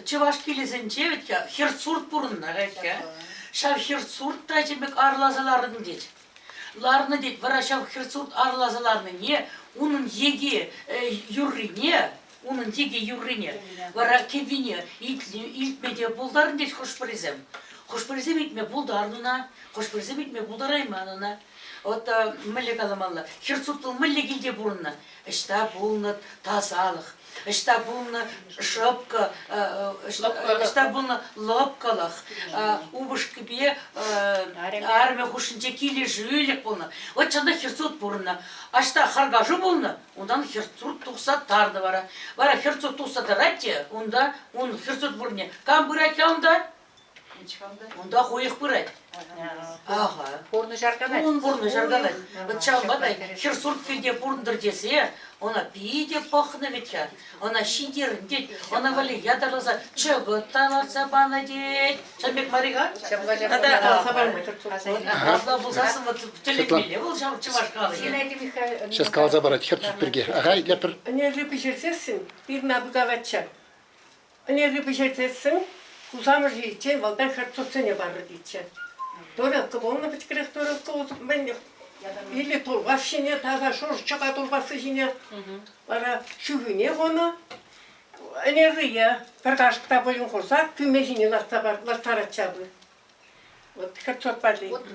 чӑваш килӗсенче вӗт-ха хӗрт-сурт пурӑннӑ вӗт-ха. Ҫав хӗрт-сурт та этем пек арласа ларнӑ тет. Ларнӑ тет, вара ҫав хӗрт-сурт арласа ларнине, унӑн йӗке юррине, унӑн йӗке юррине, вара кӗввине илтме те пултарнӑ тет хӑш-пӗрисем. Хӑш-пӗрисем илтме пултарнӑ ӑна, хӑш-пӗрисем илтме пултарайман ӑна. Вот мӗнле каламалла, хӗрт-сурт вӑл мӗнле килте пурӑннӑ? Ӑҫта пулнӑ тасалӑх, ӑҫта пулнӑ шӑпкӑ, ӑҫта пулнӑ лӑпкӑлӑх, упӑшкипе арӑмӗ хушшинче килӗшӳлӗх пулнӑ. Вот чӑнах хӗрсут пурӑннӑ. Ӑҫта харкашу пулнӑ, унтан хӗрсут тухса тарнӑ вара. Вара хӗрсут тухса тарать те унта ун хӗрсут вырӑнне кам пырать-ха унта? Унта хуйӑх пырать. Ага. Пурнӑҫ арканать. Пурнӑҫ арканать. Вот ҫавӑнпа та хӗр-сурт килте пурӑнтӑр тесе ӑна питӗ пӑхнӑ вӗт-ха. Ӑна ҫитернӗ тет. Ӑна валли ятарласа чӑкӑт та лартса панӑ тет. Ҫавӑн пек мар-и-ха? Тата Апла пулсассӑн вот тӗлӗнмелле вӑл ҫав чӑваш халӑхӗ. Зинаида Михайловна. Сейчас каласа парать хӗр-сурт пирки. Ага, итлетпӗр. Ӗнерли пӗҫерсессӗн пирӗн апӑкавачча. Ӗнерли пӗҫерсессӗн хусамӑр ҫийӗччен валтан хӗрт-суртсене парӑр тетчӗ. Турилкка пулнӑ пӗчӗкрех турилкка мӗн или турпас ҫине таса шур ҫӑка турпасси ҫине вара ҫӳхӳне хунӑ. Ӗнеррие пӗр кашӑк та пулин хурса кӳме ҫине лартса ларттаратчӗ апы. Вот хӗрт-сурт валли. Вот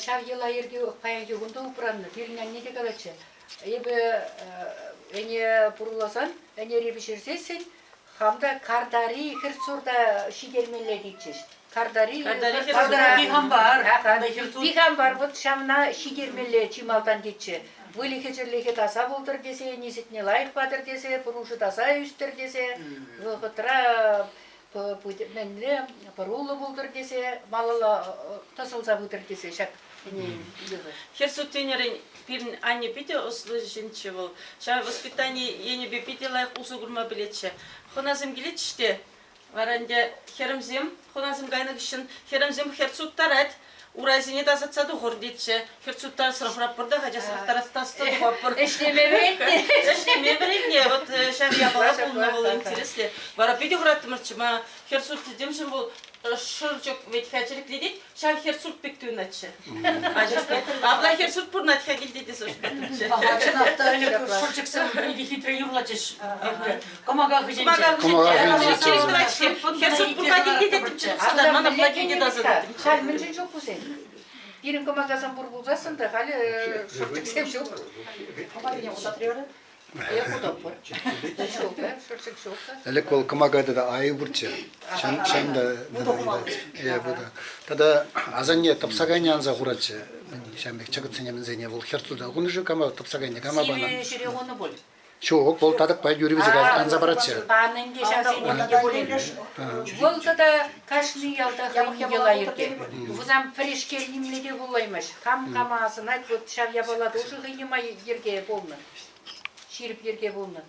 ҫав йӑла-йӗрке паянхи кун та упраннӑ. Пирӗн анне те калатчӗ. Эпӗ ӗне пурласан, ӗнере пӗҫерсессӗн хам та картари хӗрт-сурта ҫитермелле тетчӗҫ. Картари Картара пихампар. Пихампар вот ҫавна ҫитермелле чи малтан тетчӗ. Выльӑхӗ-чӗрлӗхӗ таса пултӑр тесе, ӗни сӗтне лайӑх патӑр тесе, пӑрушӗ таса ӳстӗр тесе, вӑхӑтра мӗнле пӑруллӑ пултӑр тесе, малалла тӑсӑлса пытӑр тесе ҫак ӗне йӑхӗ. Хӗр тенӗрен пирӗн анне питӗ ӑслӑ ҫынччӗ вӑл. Ҫав воспитани енӗпе питӗ лайӑх усӑ курма пӗлетчӗ. Хӑнасем килетчӗҫ те, вара ӗнтӗ хӗрӗмсем, хӑнасем кайнӑ хыҫҫӑн хӗрӗмсем хӗрт суттарать, урайсене тасатса тухӑр тетчӗ. Хӗрт суттарасран хӑратпӑр та, хачасрах тасатса тухатпӑр. Ӗҫлеме вӗрентнӗ. Ӗҫлеме вӗрентнӗ. Вот ҫав япала пулнӑ вӑл интереслӗ. Вара питӗ хӑраттӑмӑрччӗ. Ма хӗрт сутнӑ темшӗн вӑл шӑрчӑк вӗт-ха чӗриклетет, ҫав хӗрт-сурт пек туйӑнатчӗ. Апла хӗрт-сурт пурӑнать-ха килте тесе шутлаттӑмччӗ. Ага, чӑнах та ӗлӗк шӑрчӑксем питӗ хитре юрлатчӗҫ. Кӑмака хыҫӗнче. Кӑмака хыҫӗнче. Хӗрт-сурт пур-ха килте теттӗмччӗ. Тухса мана платине тасататтӑмччӗ. Халь мӗншӗн ҫук кусем? Пирӗн кӑмакасем пур пулсассӑн та халӗ шӑрчӑксем ҫук. Ӗлӗк вӑл кӑмака тата айӑ пурччӗ. Ҫан та тата асанне тӑпсакайне анса хуратчӗ. Ҫавӑн пек чӑкӑтсене мӗнсене вӑл хӗртсе хунӑ-ши кама тӑпсакайне кама панӑ. Сивӗ ҫӗре хунӑ пуль. Ҫук, вӑл татӑкпа юри вӗсене анса паратчӗ. Панӑ ӗнтӗ ҫавсене те пулин. Вӑл тата кашни ялта хӑйӗн йӑла-йӗрке. Вӗсем пӗрешкел нимле те пулаймасть. Кам кама асӑнать, вот ҫав япала тоже хӑйне май йӗрке пулнӑ. Ҫирӗп йӗрке пулнӑ.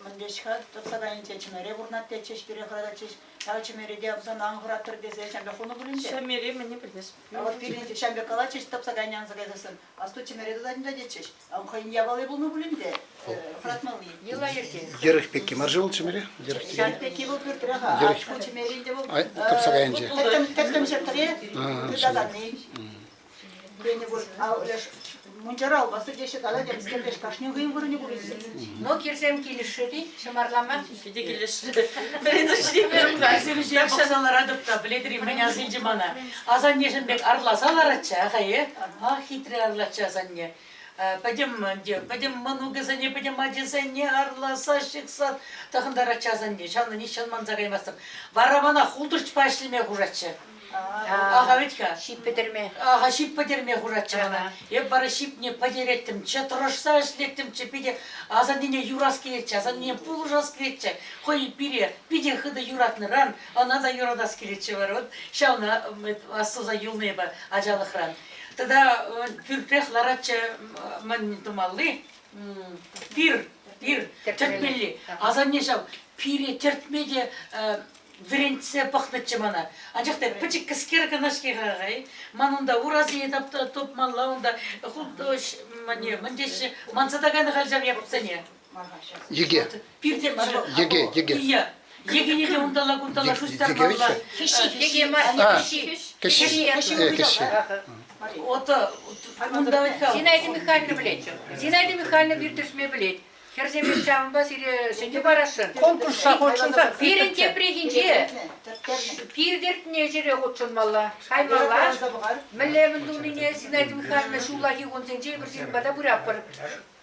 Мӗнле-ха тӑрса кайнинче чӗмере пурӑнать тетчӗҫ, пире хӑрататчӗҫ. Ҫав чӗмере те авсан ан хӑраттӑр тесе ҫавӑн пек хунӑ пулин те. Чӗмере мӗне пӗлмест. Вот пирӗн ҫавӑн пек калатчӗҫ, тӑпса кайни анса кайсассӑн, асту чӗмере тытать та тетчӗҫ. Хӑйӗн япали пулнӑ пулин те, хӑратмалли. Йӑла-йӗрке. Йӗрӗх пекки мар-ши вӑл чӗмере? Йӗрӗх Ҫак пекки вӑл пӳртре-ха, а ку чӗмерен те вӑл тӑпса кайӗнче. Тӗттӗм ҫӗртре тытаканни. Тенӗ пуль. Мунчара алпасти теҫҫӗ тата темскер теҫ кашнин хӑйӗн вырӑнӗ пур Ну, кирсем килӗшрӗ-и ҫӑмарлама? Питӗ килӗшрӗ. Вӗренсе ҫитеймерӗм-ха. Кирсем ҫине пӑхса ларатӑп та, пӗлетӗр-и, мӗн асилчӗ мана. Асаннешӗн пек арласа ларатчӗ, аха, э? Ах, хитре арлатчӗ асанне. Пӗтӗм, пӗтӗм мӑнукӗсене, пӗтӗм ачисене арласа, ҫыхса тӑхӑнтаратчӗ асанне. Ҫавна нихҫан манса каймастӑп. Вара мана хултӑрчпа ӗҫлеме хушатчӗ. Аха вӗт-ха. Ҫип пӗтӗрме. Аха, ҫип пӗтерме хушатчӗ мана. Эп вара ҫипне пӗтереттӗмччӗ, тӑрӑшса ӗҫлеттӗмччӗ, питӗ асаннене юрас килетчӗ, асаннене пулӑшас килетчӗ. Хӑй пире питӗ хытӑ юратнӑран ӑна та юратас килетчӗ вара. Вот ҫавна астуса юлнӑ эпӗ ачалӑхран. Тата пӳртрех ларатчӗ мӗн тумалли, пир, пир тӗртмелли. Асанне ҫав пире тӗртме те вӗрентсе пӑхнӑччӗ мана. Анчах та пӗчӗккӗскер кӑна-ҫке-ха, ман унта урасене тупмалла, унта мӗн теҫҫӗ, манса та кайнӑ халь ҫав япӑхсене. Йӗке. Пирте Йӗке, йӗке. Ия. Йӗкене те унталла-кунталла шуҫтармалла. Йӗке мар, кӗҫҫи. Кӗҫҫи. Вот унта вӗт-ха. Зинаида Михайловна пӗлет. Зинаида Михайловна пир тӗртме пӗлет. Хӗрсем ҫавӑнпа сире сӗнӳ парасшӑн. Конкурса хутшӑнса Пирӗн тепрехинче пир тӗртнӗ ҫӗре хутшӑнмалла. Каймалла. Мӗнле мӗн тунине Зинаида Михайловна ҫуллахи кунсенче эпир сирӗн пата пыратпӑр.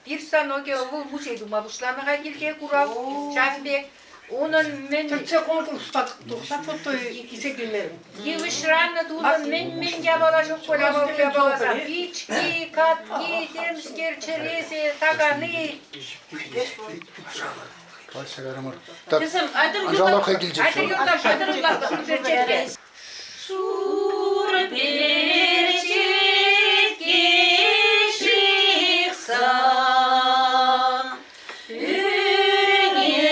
Пир станокӗ вӑл музей тума пуҫланӑ-ха килте курав ҫакӑн пек. Унӑн мӗн... Тӗртсе конкурспа тухса фото илсе килмерӗм. Йывӑҫран тунӑ мӗн-мӗн япала ҫук пуль авалхи япаласем. Пички, катки, темскер, чӗресӗ, такани. Калаҫса кайрӑмӑр. Так, Хӗрсем, айтӑр Анжела хӑй килчӗ. Айтӑр юрлар, айтӑр юрлар, шур перчетке. Шур перчетке ҫыхса Пӳрнем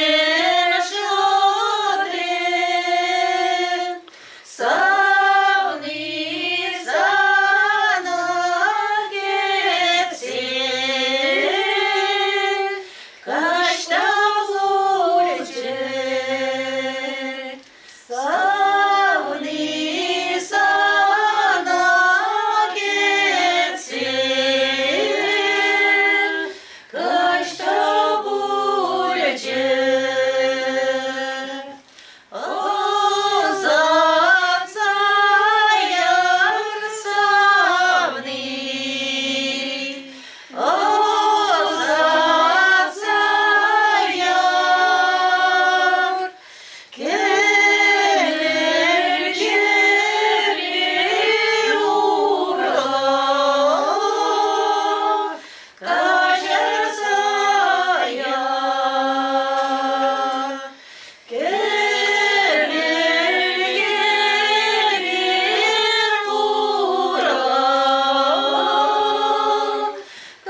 шутрӗ, Савни сана кӗтсе Каҫта пулчӗ. Савни сана кӗтсе Каҫта пулчӗ. Ӑсатса яр савни, ӑсатса яр. Кӗмӗл кӗпер урлӑ каҫарса яр. Кӗмӗл кӗпер урлӑ каҫарса яр. Кӗмӗл кӗпер урлӑ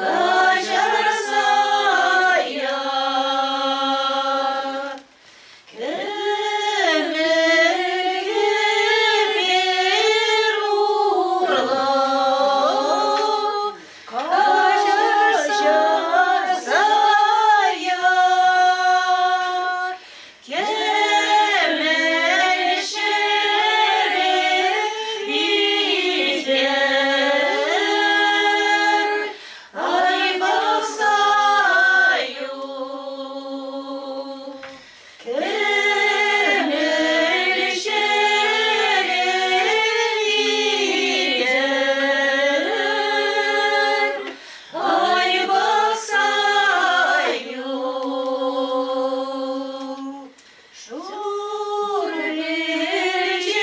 каҫарса яр. Кӗмӗл ҫӗре витӗр ай пӑхса юл. Кӗмӗл ҫӗре витӗр ай пӑхса юл. Шур перчетке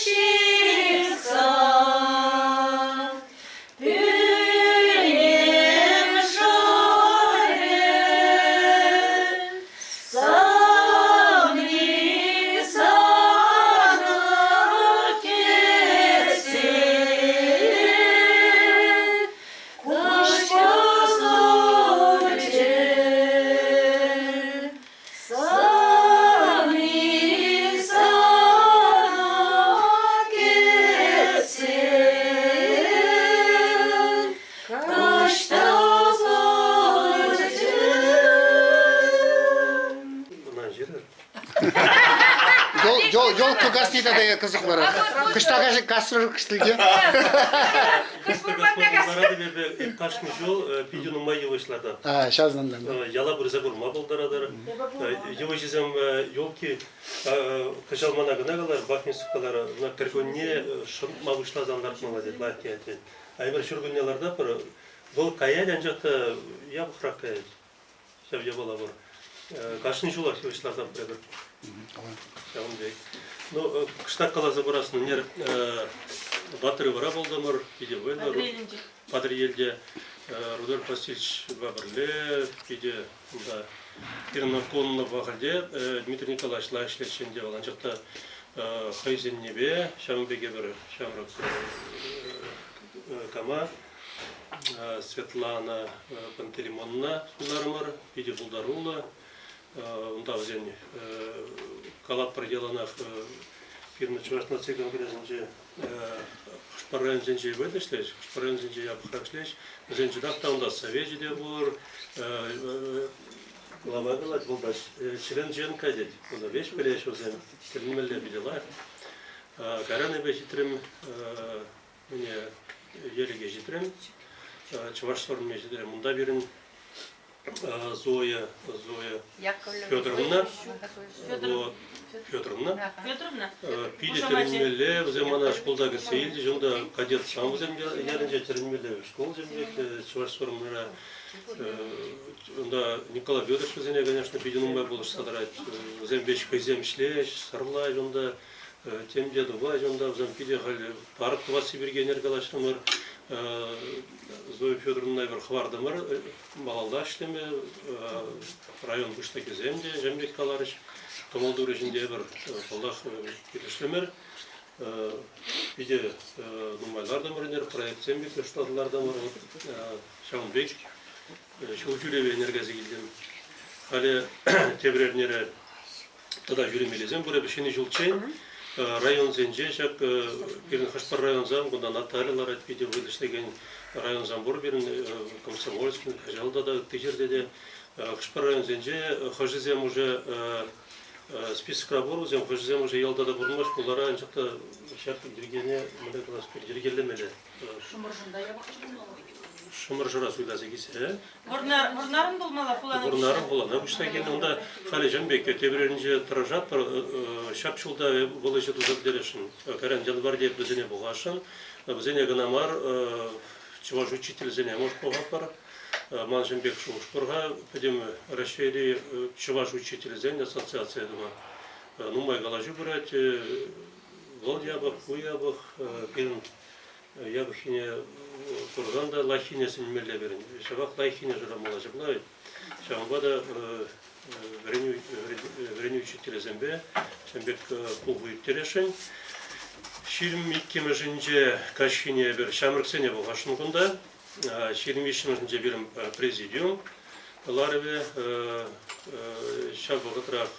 ҫыхса Пӳрнем шӑрӗ, савни сана кӗтсе, куҫпа сурчӗ. Савни сана кӗтсе, каҫта сурчӗ. Ӑна ҫырӑр. Елка касни тата кӑсӑк вара. Кӑшта касрӑр кӑштилке. Кашни ҫул питӗ нумай йывӑҫ лартать. А, ҫавӑнтан. Яла пырса курма пултаратӑр. Йывӑҫӗсем елки кӑҫал мана кӑна калар, Бахмисов калар, ӑна кӗркунне шӑнтма пуҫласан лартмалла тет, лайӑх тет. А эпир ҫуркунне лартатпӑр, вӑл каять, анчах та япӑхрах каять. Ҫав япала пур. Кашни ҫулах йывӑҫ лартатпӑр эпир. Ҫавӑн пек. Ну, кӑштах каласа парас, ӗнер Батыревӑра пултӑмӑр, питӗ вӑйлӑ. Патӑрьелте Рудольф Васильевичпа пӗрле питӗ унта Ирина Кононова хальте Дмитрий Николаевич лайӑх ӗҫлетчӗ ӗнтӗ вӑл, анчах та хӑйсеннипе ҫавӑн пек эпир ҫамрӑк кама Светлана Пантелеймоновна суйларӑмӑр, питӗ пултаруллӑ. Унта вӗсен калатпӑр яланах фирма Чӑваш наци конгресӗнче хӑш-пӗр районсенче вӑйлӑ ӗҫлеҫ, хӑш-пӗр районсенче япӑхрах ӗҫлеҫ. Вӗсен чӑнах та унта совечӗ те пур, глава калать, вӑл та член-ЧНК тет. Унта веҫ пӗлеҫ вӗсем, тӗлӗнмелле питӗ лайӑх. Кайран эпӗ ҫитрӗм Мӗне Елӗке ҫитрӗм, Чӑваш Сорӑмне ҫитрӗм. Унта пирӗн Зоя, Зоя Федоровна, вот, Федоровна, Федоровна? Питӗ тӗлӗнмелле, вӗсем мана шкулта кӗтсе илчӗҫ, унта кадет сам вӗсем ялӗнче тӗлӗнмелле школсем пек, Чӑваш Сорӑмра. Унта Николай Федорович вӗсене, конечно, питӗ нумай пулӑшса тӑрать. Вӗсем веҫ хӑйсем ӗҫлеҫ, сӑрлаҫ унта. Тем те тупать унта, вӗсем питӗ халь парк тӑвасси пирки ӗнер калаҫрӑмӑр. Зоя Федоровна эпир хӑвартӑмӑр малалла ӗҫлеме. Район пуҫлӑхӗсем те ҫавӑн пек каларӗҫ. Кӑмӑл турӗҫ ӗнтӗ эпир, паллах, килӗшрӗмӗр. Питӗ нумай лартӑмӑр ӗнер, проектсем пек шутласа лартӑмӑр. Ҫавӑн пек ҫул ҫӳреве ӗнер кайса килтӗм. Халӗ тепӗр эрнере тата ҫӳремеллисем пур. Эпӗ ҫӗнӗ ҫулччен районсенче ҫак пирӗн хӑш-пӗр районсем, кунта Наталья ларать, питӗ вӑйлӑ ӗҫлекен районсем пур пирӗн, Комсомольски, Каҫал тата ытти ҫӗрте те. Хӑш-пӗр районсенче хӑшӗсем уже списокра пур вӗсем, хӑшӗсем уже ялта та пурӑнмасть, хулара, анчах та ҫак йӗркене мӗнле калас, йӗркелемелле. Шӑмӑршӑнта япӑхчӗ пулмалла. Шӑмӑршӑра суйласа килсе. Вӑрнар, Вӑрнарӑн пулмалла хулана Вӑрнарӑн хулана куҫса килнӗ. Унта халӗ ҫын пек тепӗринче тӑрӑшатпӑр. Ҫак ҫулта вӑл ӗҫе туса пӗтересшӗн. Кайран январьте вӗсене пухасшӑн. Вӗсене кӑна мар, чӑваш учительсене может пухатпӑр. Ман ҫын пек шухӑш пур-ха. Пӗтӗм Раҫҫейри чӑваш учителӗсен ассоциацийӗ тума. Нумай калаҫу пырать. Вӑл япӑх, ку япӑх. Пирӗн япӑххине курсан та лайӑххине сӗнмелле пирӗн. Ҫапах лайӑххине шырамалла ҫапла вӗт. Ҫавӑнпа та вӗренӳ, вӗренӳ учителӗсемпе ҫавӑн пек пуху ирттересшӗн. 22-мӗшӗнче каҫхине эпир ҫамрӑксене пухасшӑн кунта. 23-мӗшӗнче пирӗн президиум ларӑвӗ. Ҫав вӑхӑтрах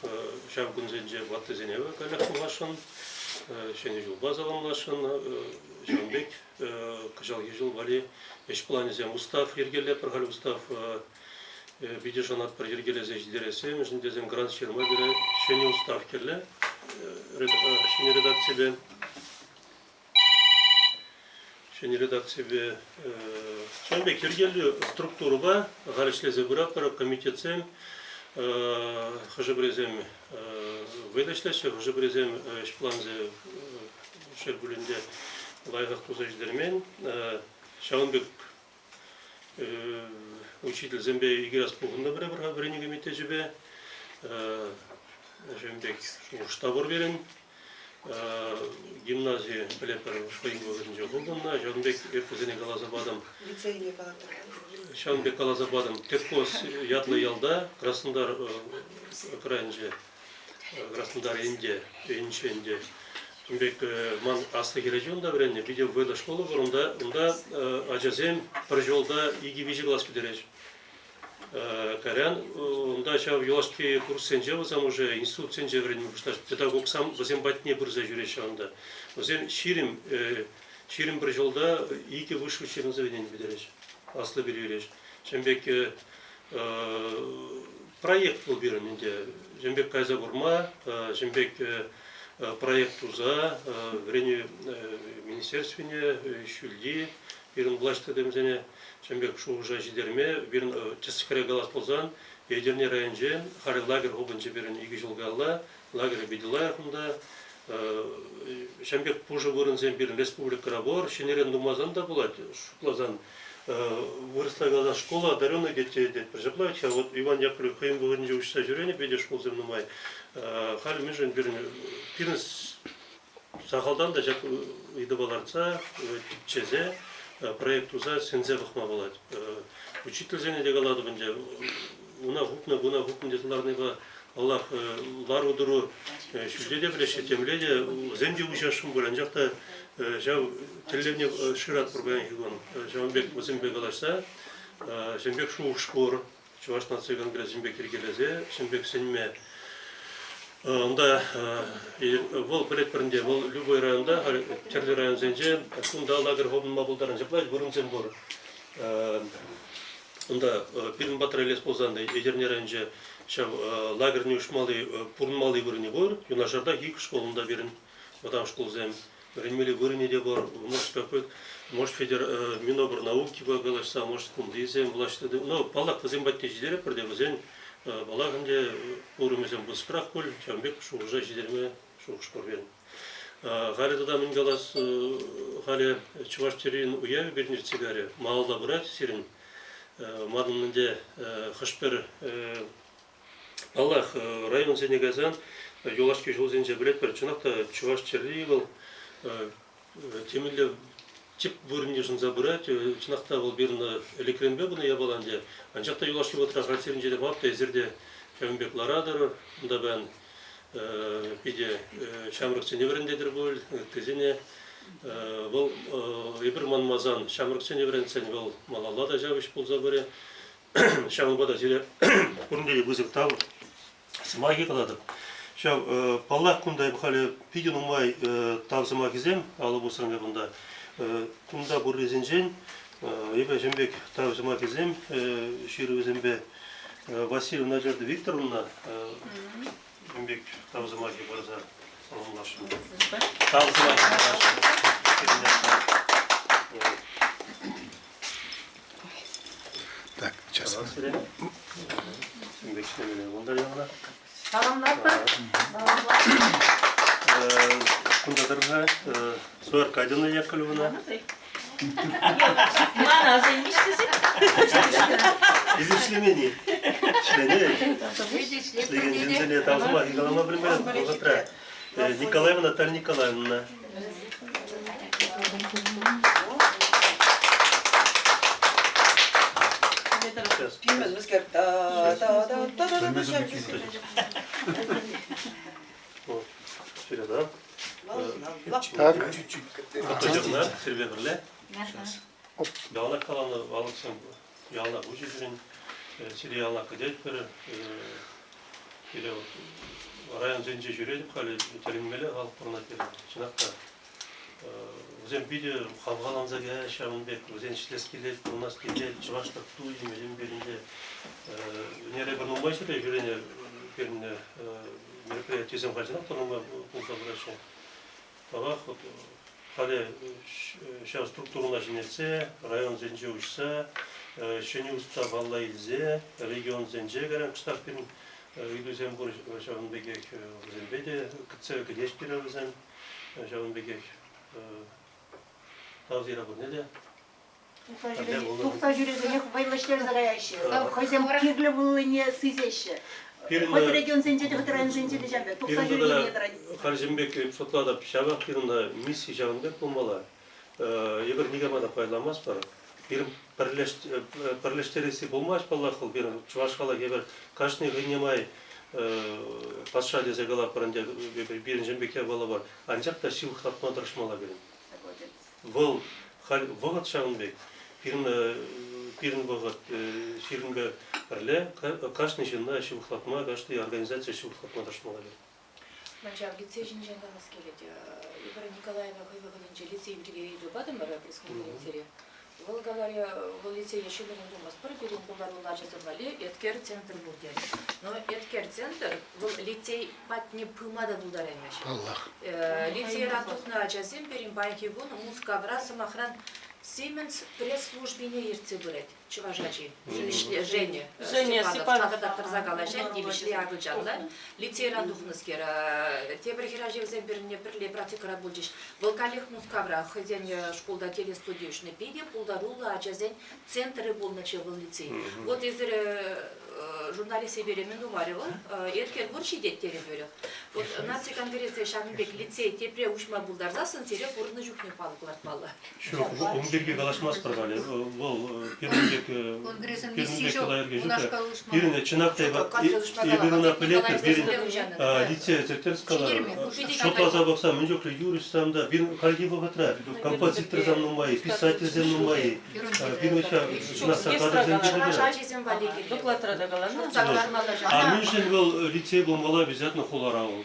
ҫав кунсенче ваттисене каллех пухасшӑн, Ҫӗнӗ ҫулпа саламласшӑн. Ҫавӑн пек кӑҫалхи ҫул валли ӗҫ планӗсем устав йӗркелетпӗр. Халь устав питӗ шанатпӑр йӗркелесе ҫитерессе, мӗншӗн тесен грант ҫырма пире ҫӗнӗ устав кирлӗ, ҫӗнӗ редакципе. Ҫӗнӗ редакципе ҫавӑн пек йӗркеллӗ структурӑпа халь ӗҫлесе пыратпӑр. Комитетсем хӑшӗ-пӗрисем вӑйлӑ ӗҫлеҫҫӗ, хӑшӗ-пӗрисем ӗҫ планӗсем шел пулин те лайӑхах туса ҫитермен. Ҫавӑн пек учительсемпе икӗ раз пухӑннӑ пӗр-пӗр вӗренӳ комитечӗпе. Ҫавӑн пек шухӑш та пур пирӗн. Гимнази пӗлетпӗр хӑйӗн вӑхӑтӗнче хупӑннӑ. Ҫавӑн пек эп вӗсене каласа патӑм. Лицейне калатӑр. Ҫавӑн пек каласа патӑм. Тӗпкос ятлӑ ялта, Краснодар крайӗнче, Краснодар енте, енче ӗнтӗ. Ун пек ман аслӑ хӗрачи унта вӗреннӗ. Питӗ вӑйлӑ школа пур унта. Унта ачасем пӗр ҫулта икӗ-виҫӗ класс пӗтереҫҫӗ. Кайран унта ҫав юлашки курссенче вӗсем уже институтсенче вӗренме пуҫлаҫҫӗ. Педагогсем вӗсем патне пырса ҫӳреҫҫӗ унта. Вӗсем 21 ҫулта икӗ высшее учебное заведение пӗтереҫҫӗ, аслӑ пӗлӳ илеҫҫӗ. Ҫавӑн пек проект вӑл пирӗн ӗнтӗ. Ҫавӑн пек кайса курма, ҫавӑн пек проект туса вӗренӳ министерствине, ҫӳлти пирӗн влаҫ тытӑмӗсене ҫавӑн пек шухӑша ҫитерме пирӗн тӗслӗхре калас пулсан, Етӗрне районӗнче халӗ лагерь хупӑнчӗ пирӗн икӗ ҫул каялла. Лагерӗ питӗ лайӑх унта. Ҫавӑн пек пушӑ вырӑнсем пирӗн республикӑра пур. Ҫӗнӗрен тумасан та пулать, шутласан. Вырӑсла каласан школа одаренных детей тетпӗр. Ҫапла вӗт-ха, вот Иван Яковлев хӑйӗн вӑхӑтӗнче уҫса ҫӳренӗ питӗ шкулсем нумай. Халь мӗншӗн пирӗн пирӗн Сахалтан та ҫак ыйтӑва лартса, тӗпчесе, проект туса сӗнсе пӑхма пулать. Учительсене те калатӑп ӗнтӗ, уна хупнӑ, куна хупнӑ тесе ларнипе, паллах, лару-тӑру ҫӳлте те пӗлеҫҫӗ, темле те, вӗсем те уҫасшӑн пуль, анчах та ҫав тӗллевне шыратпӑр паянхи кун. Ҫавӑн пек вӗсемпе калаҫса, ҫавӑн пек шухӑш пур. Чӑваш наци конгресӗн пек йӗркелесе ҫын пек сӗнме. Унта вӑл пӗлетпӗр ӗнтӗ, вӑл любой районта, халь тӗрлӗ районсенче кунта лагерь хупӑнма пултарнӑ. Ҫапла вырӑнсем пур. Унта пирӗн патра илес пулсан та Етӗрне районӗнче ҫав лагерьне уҫмалли, пурӑнмалли вырӑнӗ пур. Юнашартах ик школ унта пирӗн вӑтам шкулсем. Вӗренмелли вырӑнӗ те пур. Может, какой может, федер Минобрнауки калаҫса, может, кунтисем влаҫ Ну, паллах, вӗсем патне ҫитеретпӗр те, вӗсен, паллах ӗнтӗ, курӑмӗсем пысӑкрах пуль, ҫавӑн пек шухӑша ҫитерме шухӑш пур пирӗн. Халӗ тата мӗн калас, халӗ Чӑваш тӗррин уявӗ пирӗн иртсе кайрӗ. Малалла пырать сирӗн. Манӑн ӗнтӗ хӑш-пӗр Паллах, районсене кайсан юлашки ҫулсенче пӗлетпӗр, чӑнах та чӑваш чӗрри вӑл темӗнле. тӗп вырӑн йышӑнса пырать. Чӑнах та вӑл пирӗн ӗлӗкренпе пынӑ япала ӗнтӗ. Анчах та юлашки вӑхӑтра хальсеринче те палӑртнӑ, эсир те ҫавӑн пек ларатӑр. Унта паян питӗ ҫамрӑксене вӗрентетӗр пуль, ыттисене. Вӑл эпир манмасан, ҫамрӑксене вӗрентсен вӑл малалла та ҫав ӗҫ пулса пырӗ. Ҫавӑнпа та сире пурне те пысӑк тав сӑмахӗ калатӑп. Ҫав, паллах, кунта эп халӗ питӗ нумай тав сӑмахӗсем алӑ пусрӑм эп унта. Кунта пуррисенчен эпӗ ҫын пек тав сӑмахӗсем ҫырӑвӗсемпе Васильевна Надежда Викторовна ҫын пек тав сӑмахӗ парса саламласшӑн. Тав сӑмахӗ парасшӑн. Так, сейчас. Саламлатпӑр. Кунта тӑрса Зоя Аркадьевна Яковлевна. Мана аса илмеҫ тесе. Эсир ӗҫлемен-и? Ӗҫленӗ. Ӗҫлекен ҫынсене тав сӑмахӗ калама пӗлмерӗм вӑхӑтра. Николаева Наталья Николаевна. Так. Сирпе пӗрле. Яланах каланӑ алӑксем яланах уҫӑ пирӗн. Сире яланах кӗтетпӗр. Пире районсенче ҫӳретӗп халӗ, тӗлӗнмелле халӑх пурӑнать пирӗн. Чӑнах та вӗсем питӗ хавхаланса каяҫҫӗ ҫавӑн пек. Вӗсен ӗҫлес килет, пурӑнас килет, чӑвашлӑх туйӑмӗ пирӗнте. Ӗнер эпир нумай ҫӗре ҫӳренӗ пирӗн мероприятисем халь чӑнах та нумай пулса пыраҫҫӗ. Паллах, вот халӗ ҫав структурӑна ҫӗнетсе, районсенче уҫса, ҫӗнӗ устав алла илсе, регионсенче кайран кӑштах пирӗн ыйтусем пур, ҫавӑн пекех вӗсемпе те кӗтсе кӗтеҫ пире вӗсем, ҫавӑн пекех тав сире пурне те. Тухса ҫӳресенех вӑйлӑ ӗҫлесе каяҫҫӗ. Хӑйсем кирлӗ пулнине сисеҫҫӗ. Хӑть регионсенче те, хӑть районсенче те ҫав пек. Тухса ҫӳренине тӑрать. Халь пек шутлатӑп, ҫавах пирӗн мисси ҫавӑн пек пулмалла. Эпир никама та пайламастпӑр. Пирӗн пӗрлештересси пулмасть, паллах, вӑл пирӗн чӑваш халӑхӗ эпир кашни хӑйне май патша тесе калатпӑр ӗнтӗ, пирӗн пек япала пар. Анчах та ҫывӑхлатма тӑрӑшмалла пирӗн. Вӑл халь вӑхӑт ҫавӑн пек. Пирӗн пирӗн вӑхӑт ҫирӗмпе пӗрле кашни ҫынна ҫывӑхлатма, кашни организацие ҫывӑхлатма тӑрӑшмалла пек. Ман ҫав лицей ҫинчен калас килет. Эпир Николаева хӑй вӑхӑтӗнче лицей пирки ыйту патӑмӑр пресс-конференцире. Вӑл каларӗ, вӑл лицее ҫӗнӗрен тумастпӑр, пирӗн пултаруллӑ ачасем валли Эткер центр пур терӗ. Но Эткер центр вӑл лицей патне пыма та пултараймасть. Паллах. Лицейра тухнӑ ачасем пирӗн паянхи кун Мускавра, сӑмахран, Siemens пресс-службине ертсе пырать чӑваш ачи. Женя Степанов шатӑртатса тӑрса калаҫать, нимӗҫле акӑлчанла. Лицейран тухнӑскер. Тепӗр хӗрачасем пирӗнне пӗрле практикӑра пулчӗҫ. Вӑл каллех Мускавра хӑйсен шкулта телестуди ӗҫне питӗ пултаруллӑ ачасен центрӗ пулнӑччӗ вӑл лицей. Вот эсир журналистсемпе мӗн тумарӗ вӑл? Еткер пур ҫитет терӗ тӳрех. Вот наци конференцийӗ ҫакӑн пек лицей тепре уҫма пултарсассӑн сире пурӑннӑ чухне палӑк лартмалла. Ҫук, ун пирки калаҫмастпӑр халӗ. Вӑл пирӗн пек пирӗн пек йӑла-йӗрке ҫук. Пирӗн чӑнах та эпир ӑна пӗлетпӗр, пирӗн лицей тӗрӗс каларӑм. Шутласа пӑхса мӗн чухлӗ юрӑҫсем та пирӗн хальхи вӑхӑтра композиторсем нумай, писательсем нумай. Пирӗн ҫав чӑнах та кадрсем Чӑваш ачисем валли кирлӗ. Докладра та каланӑ. А мӗншӗн вӑл лицей пулмалла обязательно хулара вӑл?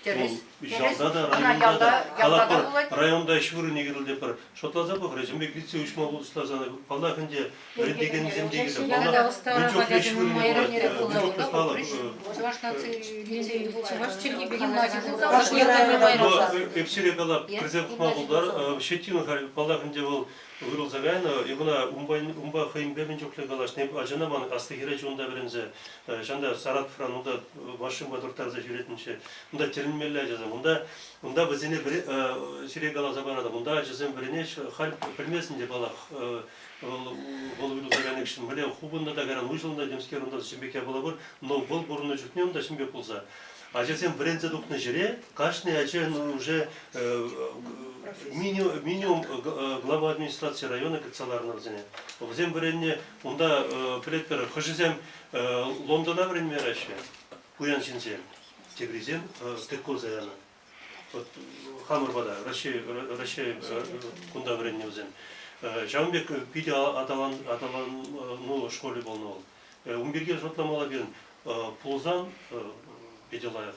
Тӗрӗс. Ялта та, районта та, калатпӑр, районта ӗҫ вырӑнӗ кирлӗ тепӗр. Шутласа пӑхрӗ, ҫын пек лицей уҫма пулӑшсан, паллах ӗнтӗ, вӗрентекенсем те кирлӗ. Паллах, мӗн чухлӗ ӗҫ вырӑнӗ пулать, мӗн чухлӗ халӑх. Чӑваш наци лицейӗ чӑваш чӗлхипе гимнази Эп сире калап, кӗрсе пӑхма пултар. Щетина халь, паллах ӗнтӗ, вӑл Уйрӑлса кайнӑ, эп ӑна унпа, унпа хӑйӗнпе мӗн чухлӗ калаҫнӑ. Эп ачана ман аслӑ хӗрачи унта вӗренсе, ҫанта Саратовран унта машинпа турттарса ҫӳретнӗччӗ. Унта тӗлӗнмелле ачасем. Унта, унта вӗсене сире каласа паратӑп. Унта ачасем вӗренеҫҫӗ. Халь пӗлместӗн те паллах, вӑл, вӑл уйрӑлса кайнӑ хыҫҫӑн мӗнле хупӑннӑ та кайран уҫӑлнӑ темскер унта ҫын пек япала пур. Но вӑл пурӑннӑ чухне унта ҫын пек пулса. Ачасем вӗренсе тухнӑ ҫӗре кашни ачан уже минимум глава администраци района кӗтсе ларнӑ вӗсене. Вӗсем вӗреннӗ, унта пӗлетпӗр, хӑшӗсем Лондона вӗренме яраҫҫӗ, пуян ҫынсем, теприсем тыркурса янӑ. Вот хамӑр пата, Раҫҫей, Раҫҫей кунта вӗреннӗ вӗсем. Ҫавӑн пек питӗ аталану школӗ пулнӑ вӑл. Ун пирки шутламалла пирӗн. Пулсан питӗ лайӑх.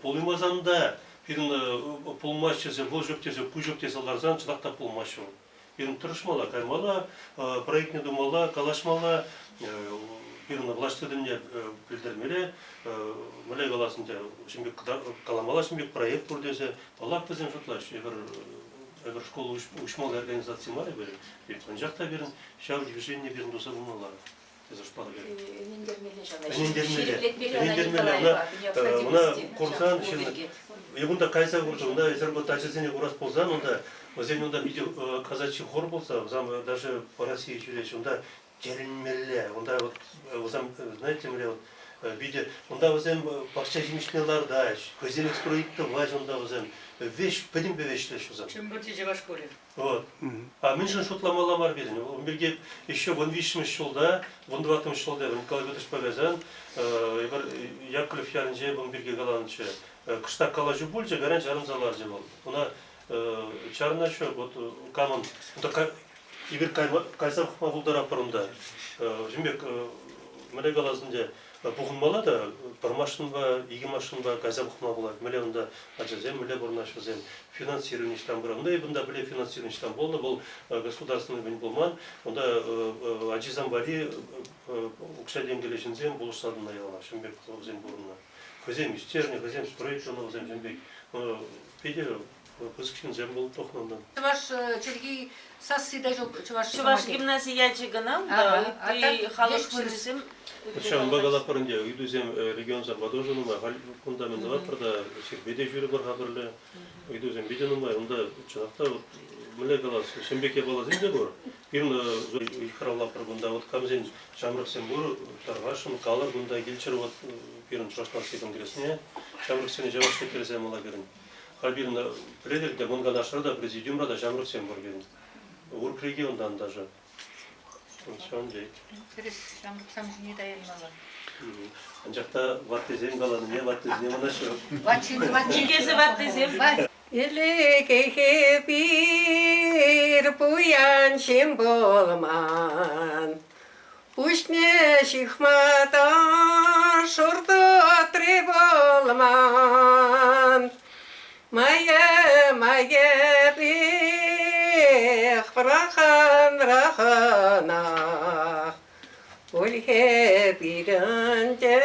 Пулаймасан та пирӗн пулмасть тесе, вӑл ҫук тесе, ку ҫук тесе ларсан чӑнах та пулмасть вӑл. Пирӗн тӑрӑшмалла, каймалла, проектне тумалла, калаҫмалла, пирӗн влаҫ тытӑмне пӗлтермелле, мӗнле калас ӗнтӗ, ҫын пек каламалла ҫын пек проект пур тесе. Паллах, вӗсем шутлаҫҫӗ, эпир эпир школа уҫмалли организаци мар эпир, анчах та пирӗн ҫав движение пирӗн туса пымалла. Тесе шутланӑ пек. Ӗнентермелле ҫавна. Ӗнентермелле. Ҫирӗплетмелле ӑна Ӗнентермелле. Николаева Ӑна, ӑна необходимости курсан ҫав ҫын шкул пирки. Эп унта кайса курчӗ, унта эсир вот ачасене курас пулсан, унта вӗсен унта питӗ казачий хор пулса, вӗсем даже по России ҫӳреҫҫӗ, унта тӗлӗнмелле. Унта вот вӗсем, знаете, мӗнле вот питӗ, унта вӗсем пахча ҫимӗҫне лартаҫ, хӑйсем строить тӑваҫ унта вӗсем. Веҫ, пӗтӗмпе веҫлеҫ вӗсем. Чӗмпӗрти чӑваш шкулӗ. Вот. А мӗншӗн шутламалла мар пирӗн? Ун пирки еще 13-мӗш ҫулта, 14-мӗш ҫулта Николай Петрович Погосян эпир Яковлев ялӗнче ун пирки каланӑччӗ. Кӑштах калаҫу пулчӗ, кайран чарӑнса ларчӗ вӑл. Ӑна чарӑна ҫук, вот камӑн эпир кайса пӑхма пултаратпӑр унта. Ҫын пек мӗнле калас ӗнтӗ, Пухӑнмалла та пӗр машинпа, икӗ машинпа кайса пӑхма пулать. Мӗнле унта ачасем, мӗнле пурӑнаҫҫӗ вӗсем. Финансировани ӑҫтан пырать. Унта эпӗ унта пӗле финансировани ӑҫтан пулнӑ, вӑл государственный мӗн пулман. Унта ачисем валли укҫа-тенкӗллӗ ҫынсем пулӑшса тӑнӑ яланах. Ҫын пек вӗсем пурӑннӑ. Хӑйсем ӳстернӗ, хӑйсем строить тунӑ вӗсем ҫын пек. Питӗ пысӑк ҫынсем пулып тухнӑ унтан. Чӑваш чӗлхи сасси та ҫук чӑваш Чӑваш гимнази ячӗ кӑна унта, ытти халӑх ҫыннисем. Ҫавӑнпа калатпӑр ӗнтӗ, ыйтусем регионсемпе тоже нумай. Халь кунта мӗн тӑватпӑр та, сирпе те ҫӳрӗпӗр-ха пӗрле. Ыйтусем питӗ нумай. Унта чӑнах та вот мӗнле калас, ҫын пек япаласем те пур. Пирӗн ыйтхӑравлатпӑр кунта. Вот камсен ҫамрӑксем пур, тархасшӑн, калӑр кунта килччӗр вот пирӗн Чӑваш наци конгресне. Ҫамрӑксене чӑваш теттерсе мала пирӗн. Халь пирӗн пӗлетӗр те, Мӑн Канашра та, президиумра та ҫамрӑксем пур пирӗн. Урӑх регионтан даже. Ҫавӑн пек. Тӗрӗс, ҫамрӑксем ҫине таянмалла. Анчах та ваттисем каланине ваттисене манаҫҫӗ. Чикесӗ ваттисем. Ӗлӗкхи пир пуян ҫын пулман. Пуҫне ҫыхма та шур тутри пулман. Мая, майӗпех пӑрахан-раханах Ульхе пирӗнте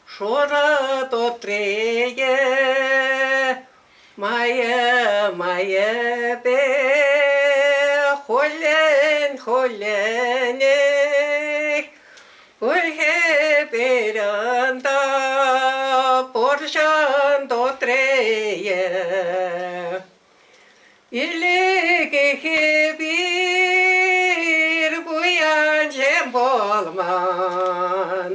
шурӑ тутрие Майӗ, майӗпе хуллен-хулленех Ульхе пирӗнта пурҫӑн тутрие. Илекехе пир пуянчем пулман.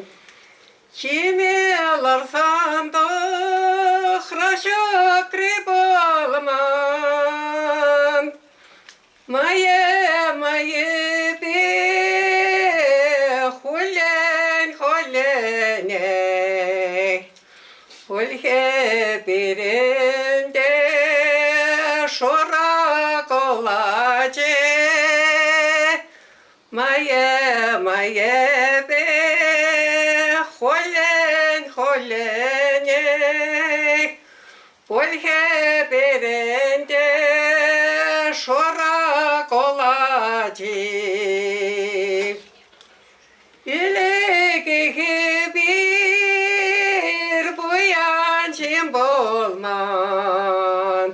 Ҫиме ларсан тӑхра ҫӑкри пулман. Мӑйӗ мӑйӗпе хуллен-хулленех Ульхе пирӗнте шура кулачӗ. Мӑйӗ мӑйӗпе хуллен-хулленех Ульхе пирӗнте шура кулачи. Ӗлӗкхи пир пуян ҫын пулман.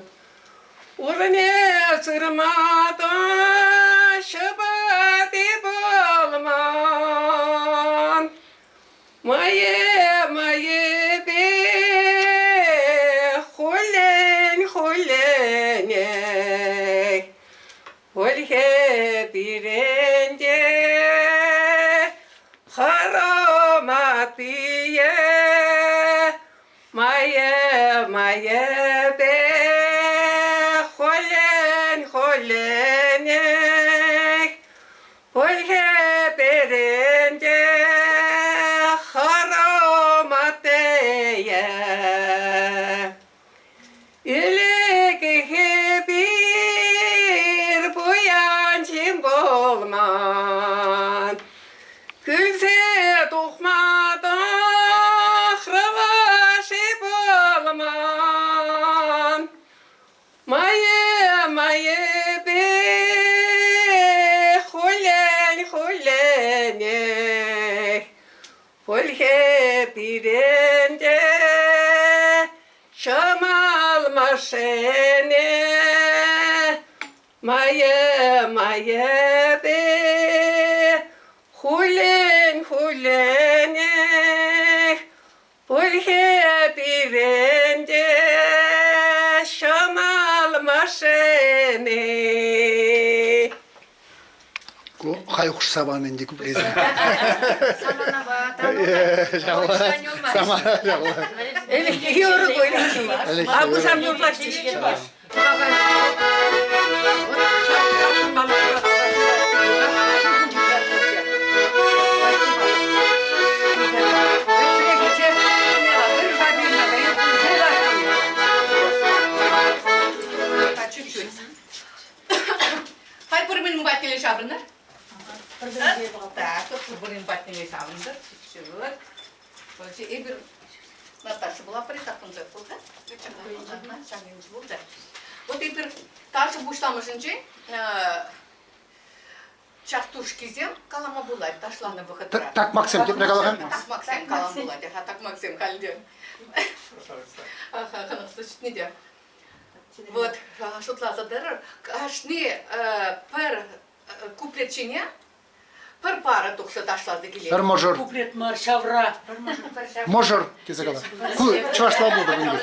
Урне сырма. Аттие Мае, майӗпе хуллен, хулленех Пульхеперен те хӑрӑма тейӗ. Ӗлӗкхи пир пуян ҫын пулман. Кӳлсе тухма тӑхрӑва-ши пулман. Мае, майӗпе хуллен, хулленех Пульхе пирен те ҫӑмӑл машине Майӗ, майӗпе хуллен, хулленех Пульхе пирен те ҫӑмӑл машини. Ку хай хушса панӑ ӗнтӗ куплесем. Саманава Самана ҫавла. Ӗлӗкхи юрӑ ку, ӗлӗкхи. А кусам юрлаҫҫӗ. Чуть-чуть. Хай пӗр-пӗрин патнелле ҫаврӑнӑр. Так, пӗр-пӗрин патнелле ҫаврӑнтӑр. Чуть-чуть. Эпир Наташа была притапӑнса пулта. Вот эпир ташӑ пуҫламӑшӗнчен частушкисем калама пулать ташланӑ вӑхӑтра. Такмаксем тепре калакан? Такмаксем калама пулать. Ага, такмаксем халь Ага, хӑнӑхса ҫитнӗ те. Вот, шутласа тӑрӑр. Кашни пӗр куплет ҫине пӗр пара тухса ташласа килет. Пӗр мӑшӑр. Куплет мар, ҫавра. Мӑшӑр тесе кала. Ку чӑвашла пултӑр ун пек.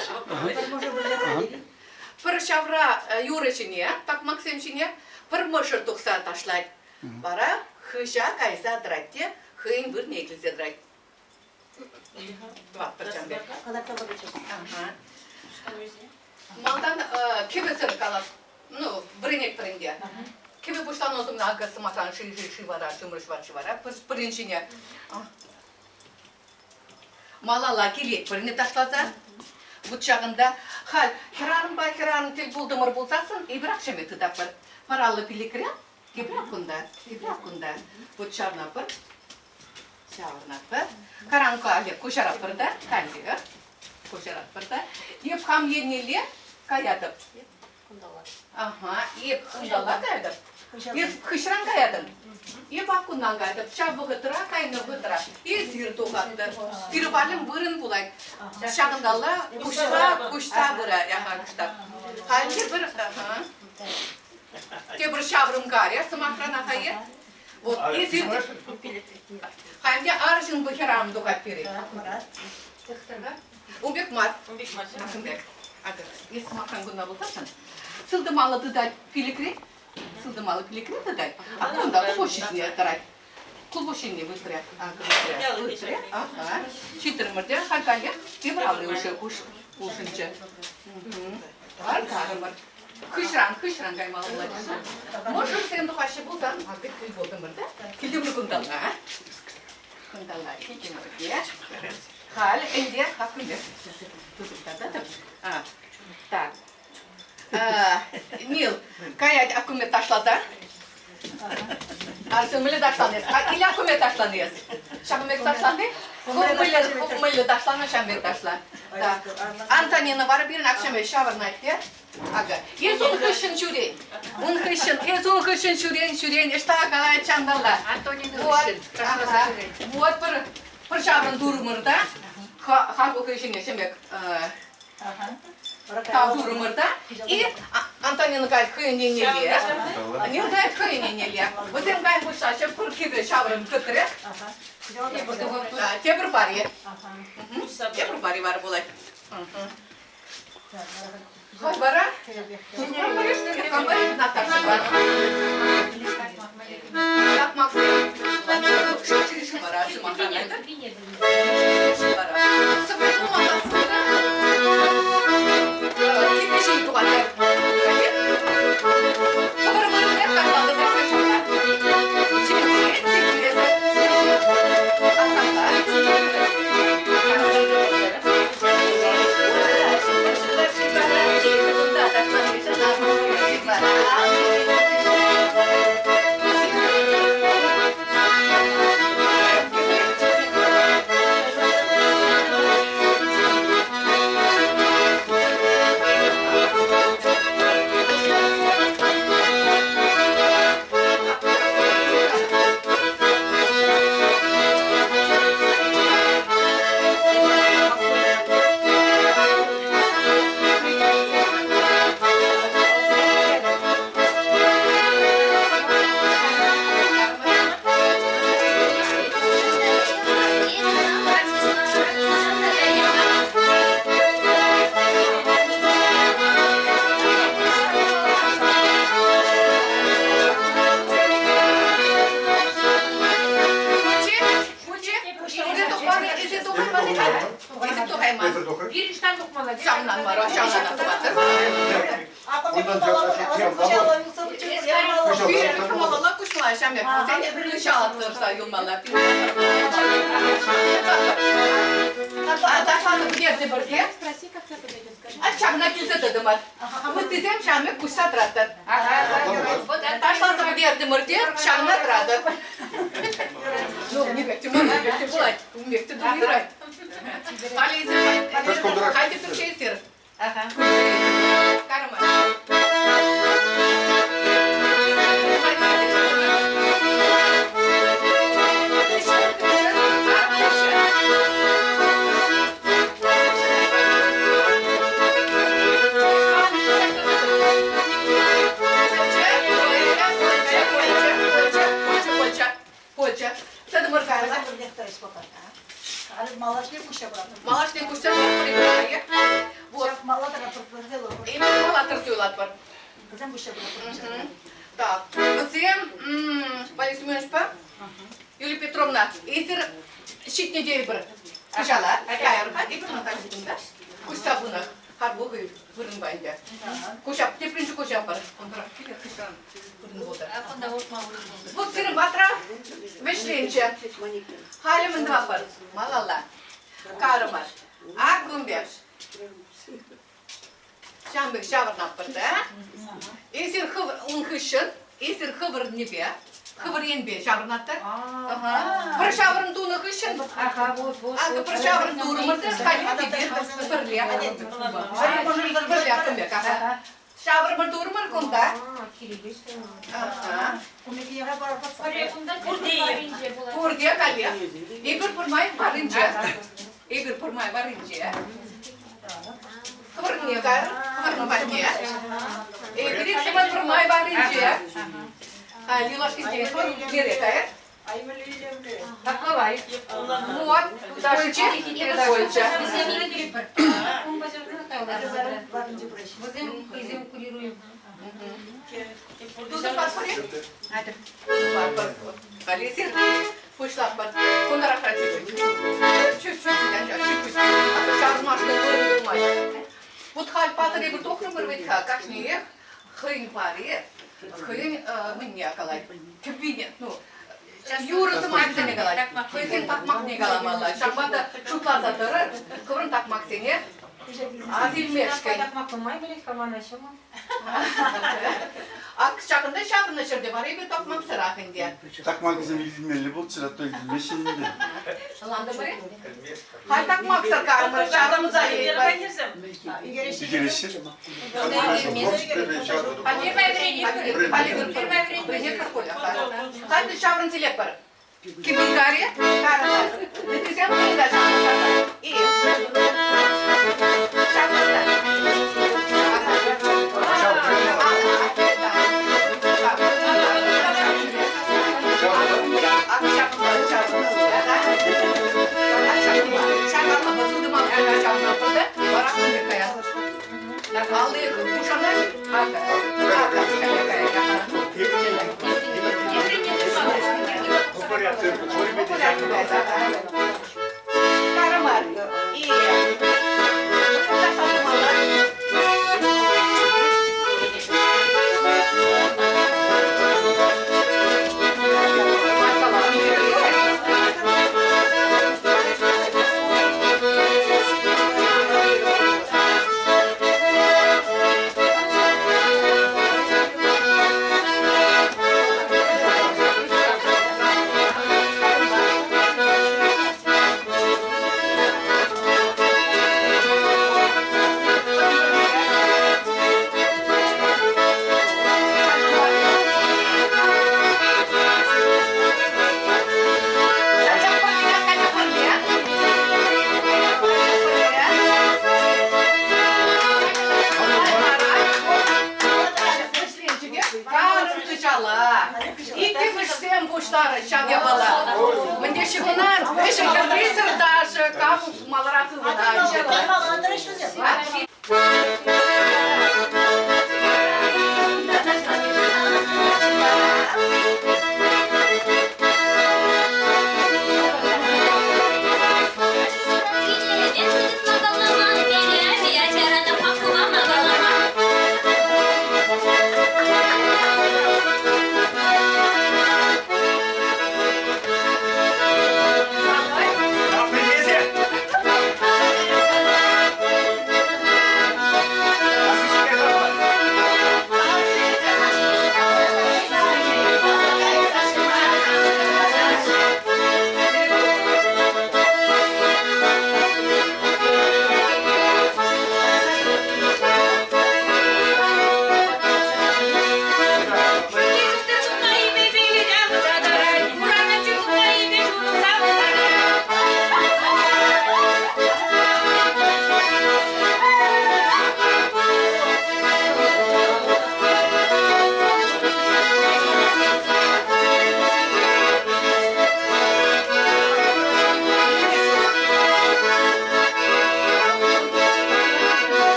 Пӗр ҫавра юрӑ ҫине, такмаксем ҫине пӗр мӑшӑр тухса ташлать. Вара хыҫа кайса тӑрать те хӑйӗн вырӑнне килсе тӑрать. Тӑватпӑр ҫавӑн пек. Малтан кӗвӗсӗр калас, ну, вӗренетпӗр ӗнтӗ. Кӗвӗ пуҫланӑ сумна акӑ сӑмахран ши-ши-ши вара, ҫумӑр ҫӑвать вара, пӗрин ҫине малалла килет пӗрне ташласа. Вот ҫакӑнта халь хӗрарӑмпа хӗрарӑм тӗл пултӑмӑр пулсассӑн эпир акшеме тытатпӑр. Параллӑ пилӗкре, тепре кунта, тепре кунта. Вот ҫавна пӗр Ҫавӑрӑнатпӑр. Каранка куҫаратпӑр та, кантика куҫаратпӑр та. Эп хам еннелле каятӑп. Ага, эп кунталла каятӑп. Эс хыҫран каятӑн. Эп аккунтан каятӑп. Ҫав вӑхӑтра, кайнӑ вӑхӑтра эсир тухатӑр. Пирвалӗм вырӑн пулать. Ҫакӑнталла куҫса, куҫса пырать. Ага, кӑштах. Халь тепӗр, ага. Тепӗр ҫаврӑм карӗ, сӑмахран ахае. Вот эсир Ханьте арҫын хӗрарӑм тухать пире. Ун пек мар. Ун пек мар. Ун пек. Акӑ, эс сӑмахран кунта пулсассӑн, сылтӑм алӑ тытать пилӗкре, сылтӑм алӑ пилӗкре тытать, а кунта клуб ҫине тӑрать. Клуб ҫине вытрӗ. Акӑ вытрӗ. Вытрӗ. Ага. Ҫитрӗмӗр те халь каллех тепӗр алли уже улшӑнчӗ. Аркарӑмӑр. Хыҫран, хыҫран каймалла пулать. Мӑшӑрсем тухаҫҫӗ пулсан, акӑ тӗл пултӑмӑр та. Килтӗмӗр кунталла. Кунталла килтӗмӗр те. Халь ӗнтӗ хаккунне тытӑп. Так. Нил, каять аккумет ташласа. Арҫын мӗнле ташланӑ эс? Или аккумет ташланӑ эс? Ҫакӑн пек ташлани? Хӑв мӗнле ташланӑ, ҫавӑн пек ташла. Антонина вара пирӗн акҫаме ҫаврӑнать те. Акӑ, эс ун хыҫҫӑн ҫӳрен. Ун хыҫҫӑн, эс ун хыҫҫӑн ҫӳрен, ҫӳрен, ӑҫта калать ҫанталла. Антонина хыҫҫӑн ташласа ҫӳрен. Вот пӗр, пӗр ҫаврӑн турӑмӑр та, хаклӑ хыҫҫӑн ҫын пек тав турӑмӑр та. И Антонина каять хӑйӗн еннелле, Нил каять хӑйӗн еннелле. Вӗсем кайӑк пуҫлаҫҫӗ, пӗр кивӗ ҫаврӑм кӗтре. Тепӗр пари. Тепӗр пари вара пулать. Хай вара Такмаксем. Вара сӑмахран айтӑр. Эсир тухайман-и-ха? Эсир тухайман. Пирӗн штан тухмалла. Ҫавнан мар, ҫавнан тухатӑр. Пирӗн малалла куҫмалла, ҫамрӑк. Сен хыҫала тӑрса юлмалла. Ташланӑ пӗтернӗ пӗрре. А ҫакна килсе тӑтӑмӑр. Ыттисем ҫамрӑк куҫса тӑратӑр. Ташласа пӗтертӗмӗр те ҫакна тӑратӑр. Ну, не пек те пулать. Умех те юрать. Халӗ эсир. Ага. Карма. Польча. Тӑтӑмӑр кайрӑм. Малашне куҫа пыратӑр. Малашне куҫса пыратӑр. Вот. Мала тӑра Эпир мала тӑрса юлатпӑр. Вӗсем куҫа пыратпӑр. Так, вӗсем Валерий Семеновичпа Юлия Петровна, эсир ҫитнӗ тейӗпӗр. Кӑҫала кайӑр-ха, эпир да? Куҫса пынӑ. Харпухӑй вырӑнпа ӗнтӗ. Куҫап, тепринче куҫапӑр. Унтарах киле хыҫран вырӑн пултӑр. Вот сирӗн патра вӗҫленчӗ. Халӗ мӗн тӑватпӑр? Малалла. Карӑмӑр. Ак кун пек. Ҫавӑн пек ҫавӑрнатпӑр та. Эсир ун хыҫҫӑн эсир хӑвӑрнипе, хӑвӑр енпе ҫаврӑнатӑр. Пӗр ҫаврӑм тунӑ хыҫҫӑн акӑ пӗр ҫаврӑм турӑмӑр та халех эпир пӗрле пӗрле пек. Ҫаврӑмӑр турӑмӑр кунта. Пурте каллех. Эпир пӗрмай варринче. Эпир пӗрмай варринче. Хӑвӑрне кайрӑр, хӑвӑрӑн патне. Эпир иксӗмӗр пӗрмай варринче. Юлашкинчен лере кайӑр. Такмалай. Вот, Кольче, Кольче. Вӗсем хӑйсем курируем. Тусӑм патпӑр-и? Патпӑр. Алисир, пуҫлатпӑр. Кунтарахра чуть-чуть. Чуть-чуть, чуть-чуть. А то ҫаврӑнмашкӑн вырӑн пулмасть. Вот халь патӑр эпир тухрӑмӑр вӗт-ха, кашниех хӑйӗн пари, хӑйӗн мӗнне калать, кӗввине, ну, юрӑ сӑмахӗсене калать, хӑйсен такмакне каламалла. Ҫавӑнпа та шутласа тӑрӑр, хӑвӑрӑн такмаксене ас илмешкӗн. Такмак нумай пӗлет-ха мана ҫӑмӑл. Ак ҫакӑнта ҫаврӑннӑ ҫӗрте вара эпир такмаксӑрах ӗнтӗ. Такмакӗсем илтмелле пулччӑр, а то илтмеҫҫӗ ӗнтӗ. Ӑнлантӑмӑр-и? Халь такмаксӑр карӑмӑр, ҫаврӑнса Ӳкереҫҫӗ. Халь ҫаврӑнса илетпӗр. Кибингари, карӑмӑр. Ыттисем кунта ҫаврӑнса. И. Ҫаврӑнса. Карамар. И.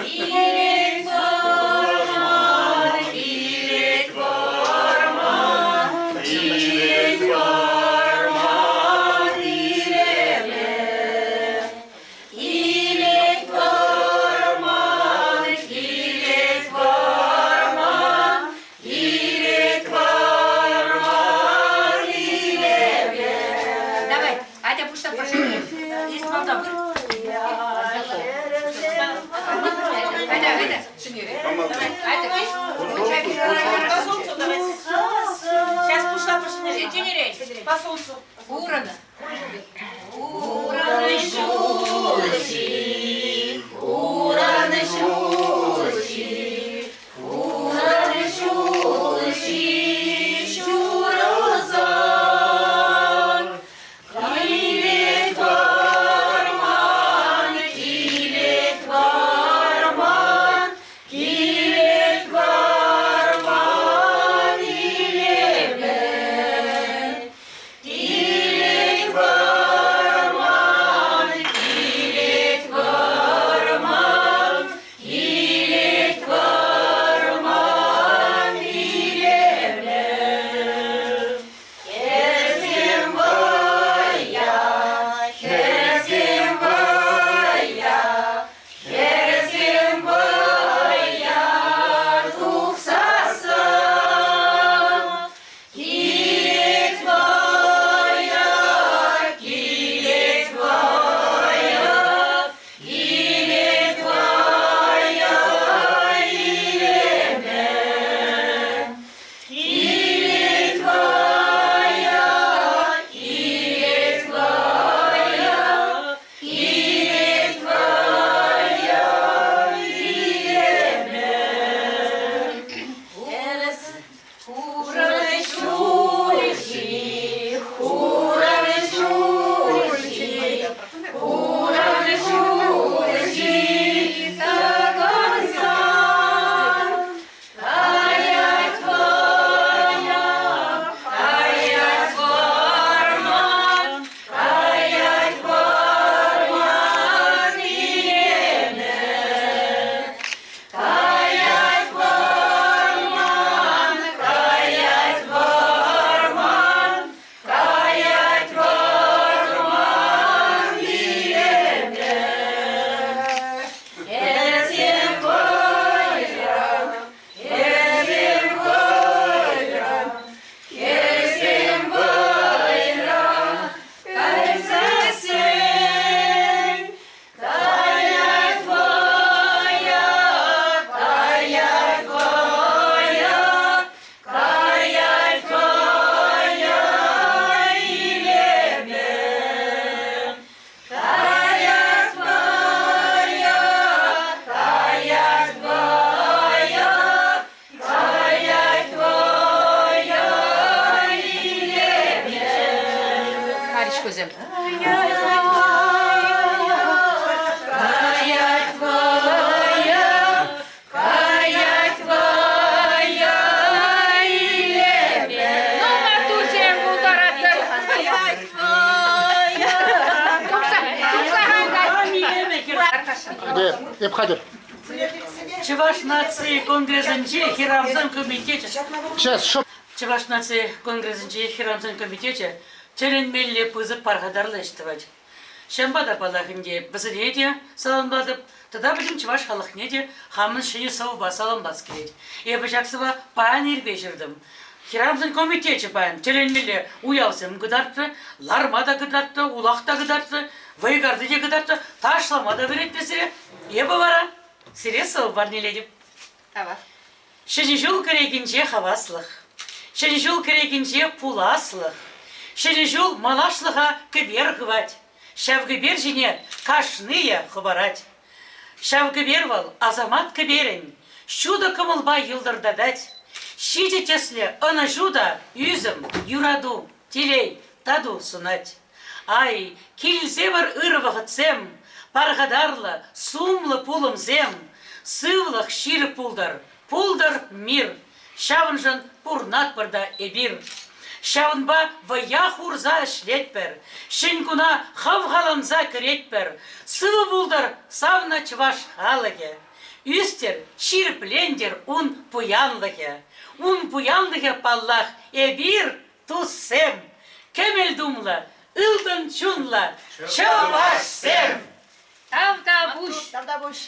Килет вӑрман, килет вӑрман, килет вӑрман илемӗ. Килет вӑрман, килет вӑрман, килет вӑрман илемӗ. Давай, атя пуҫла прошу. Эс малта выр. Айда, айда. Айда, киш. По солнцу давай. Сейчас пошла по По солнцу. Урана. Ураны ҫулҫи, ураны ҫулҫи, ураны ҫулҫи ҫурӑлсан. Килет вӑрман, килет вӑрман, килет вӑрман илемӗ. Килет вӑрман, килет вӑрман, килет вӑрман илемӗ. Хӗрсем вӑййа, хӗрсем вӑййа, хӗрсем вӑййа тухсассӑн Килет вӑйӑ, килет вӑйӑ, килет вӑйӑ илеме. Килет вӑйӑ, килет вӑйӑ, килет вӑйӑ илеме. Хуран ҫулҫи, хуран ҫулҫи, хуран ҫулҫи тӑкӑнсан, каять вӑйӑ, каять вӑрман, каять вӑрман илемӗ. Каять вӑрман, каять вӑрман, каять вӑрман илемӗ. Хӗрсем вӑйран, хӗрсем вӑйран, хӗрсем вӑйран кайсассӑн Каять вӑйӑ, каять вӑйӑ, каять вӑйӑ илеме. Каять вӑйӑ, каять вӑйӑ, каять вӑйӑ илеме. Каричкӑсем. Каять вӑйӑ, каять вӑйӑ илеме. Ну, маттурсем пултаратӑр. Каять вӑйӑ. Тухса, тухса Эп хатӗр. Чӑваш наци конгресӗнче хӗрарӑмсен комитечӗ Сейчас, шӑп. Чӑваш наци конгресӗнче хӗрарӑмсен комитечӗ тӗлӗнмелле пысӑк пархатарлӑ ӗҫ тӑвать. Ҫавӑнпа та паллах ӗнтӗ вӗсене те саламлатӑп тата пӗтӗм чӑваш халӑхне те хамӑн ҫӗнӗ сӑвӑпа саламлас килет. Эпӗ ҫак сӑвва паян ирпе ҫыртӑм. Хӗрарӑмсен комитечӗ паян тӗлӗнмелле уявсем кӑтартрӗ, ларма та кӑтартрӗ, улах та кӑтартрӗ, вӑй карти те кӑтартрӗ, ташлама та вӗрентнӗ сире. Эпӗ вара сире сӑвӑ парнелетӗп. Тавах. Ҫӗнӗ ҫул кӗрекинче хаваслӑх, Ҫӗнӗ ҫул кӗрекинче пуласлӑх, Ҫӗнӗ ҫул малашлӑха кӗпер хывать, Ҫав кӗпер ҫине кашнийӗ хӑпарать. Ҫав кӗпер вӑл асамат кӗперӗн ҫутӑ кӑмӑлпа йӑлтӑртатать. Ҫичӗ тӗслӗ ӑнӑҫу та ӳсӗм, юрату, телей, тату сунать. Ай, килсе пар ырӑ вӑхӑтсем, пархатарлӑ, сумлӑ пулӑмсем, сывлӑх ҫирӗп пултӑр, пултӑр мир. Ҫавӑншӑн пурнатпӑр та эпир. Ҫавӑнпа вӑя хурса ӗҫлетпӗр, ҫӗн куна хавхаланса кӗретпӗр. Сывӑ пултӑр савнӑ чӑваш халӑхӗ! Ӳстӗр, ҫирӗплентӗр ун пуянлӑхӗ. Ун пуянлӑхӗ, паллах, эпир, туссем, кӗмӗл тумлӑ, ылтӑн чунлӑ чӑвашсем! Тавтапуҫ! Тавтапуҫ!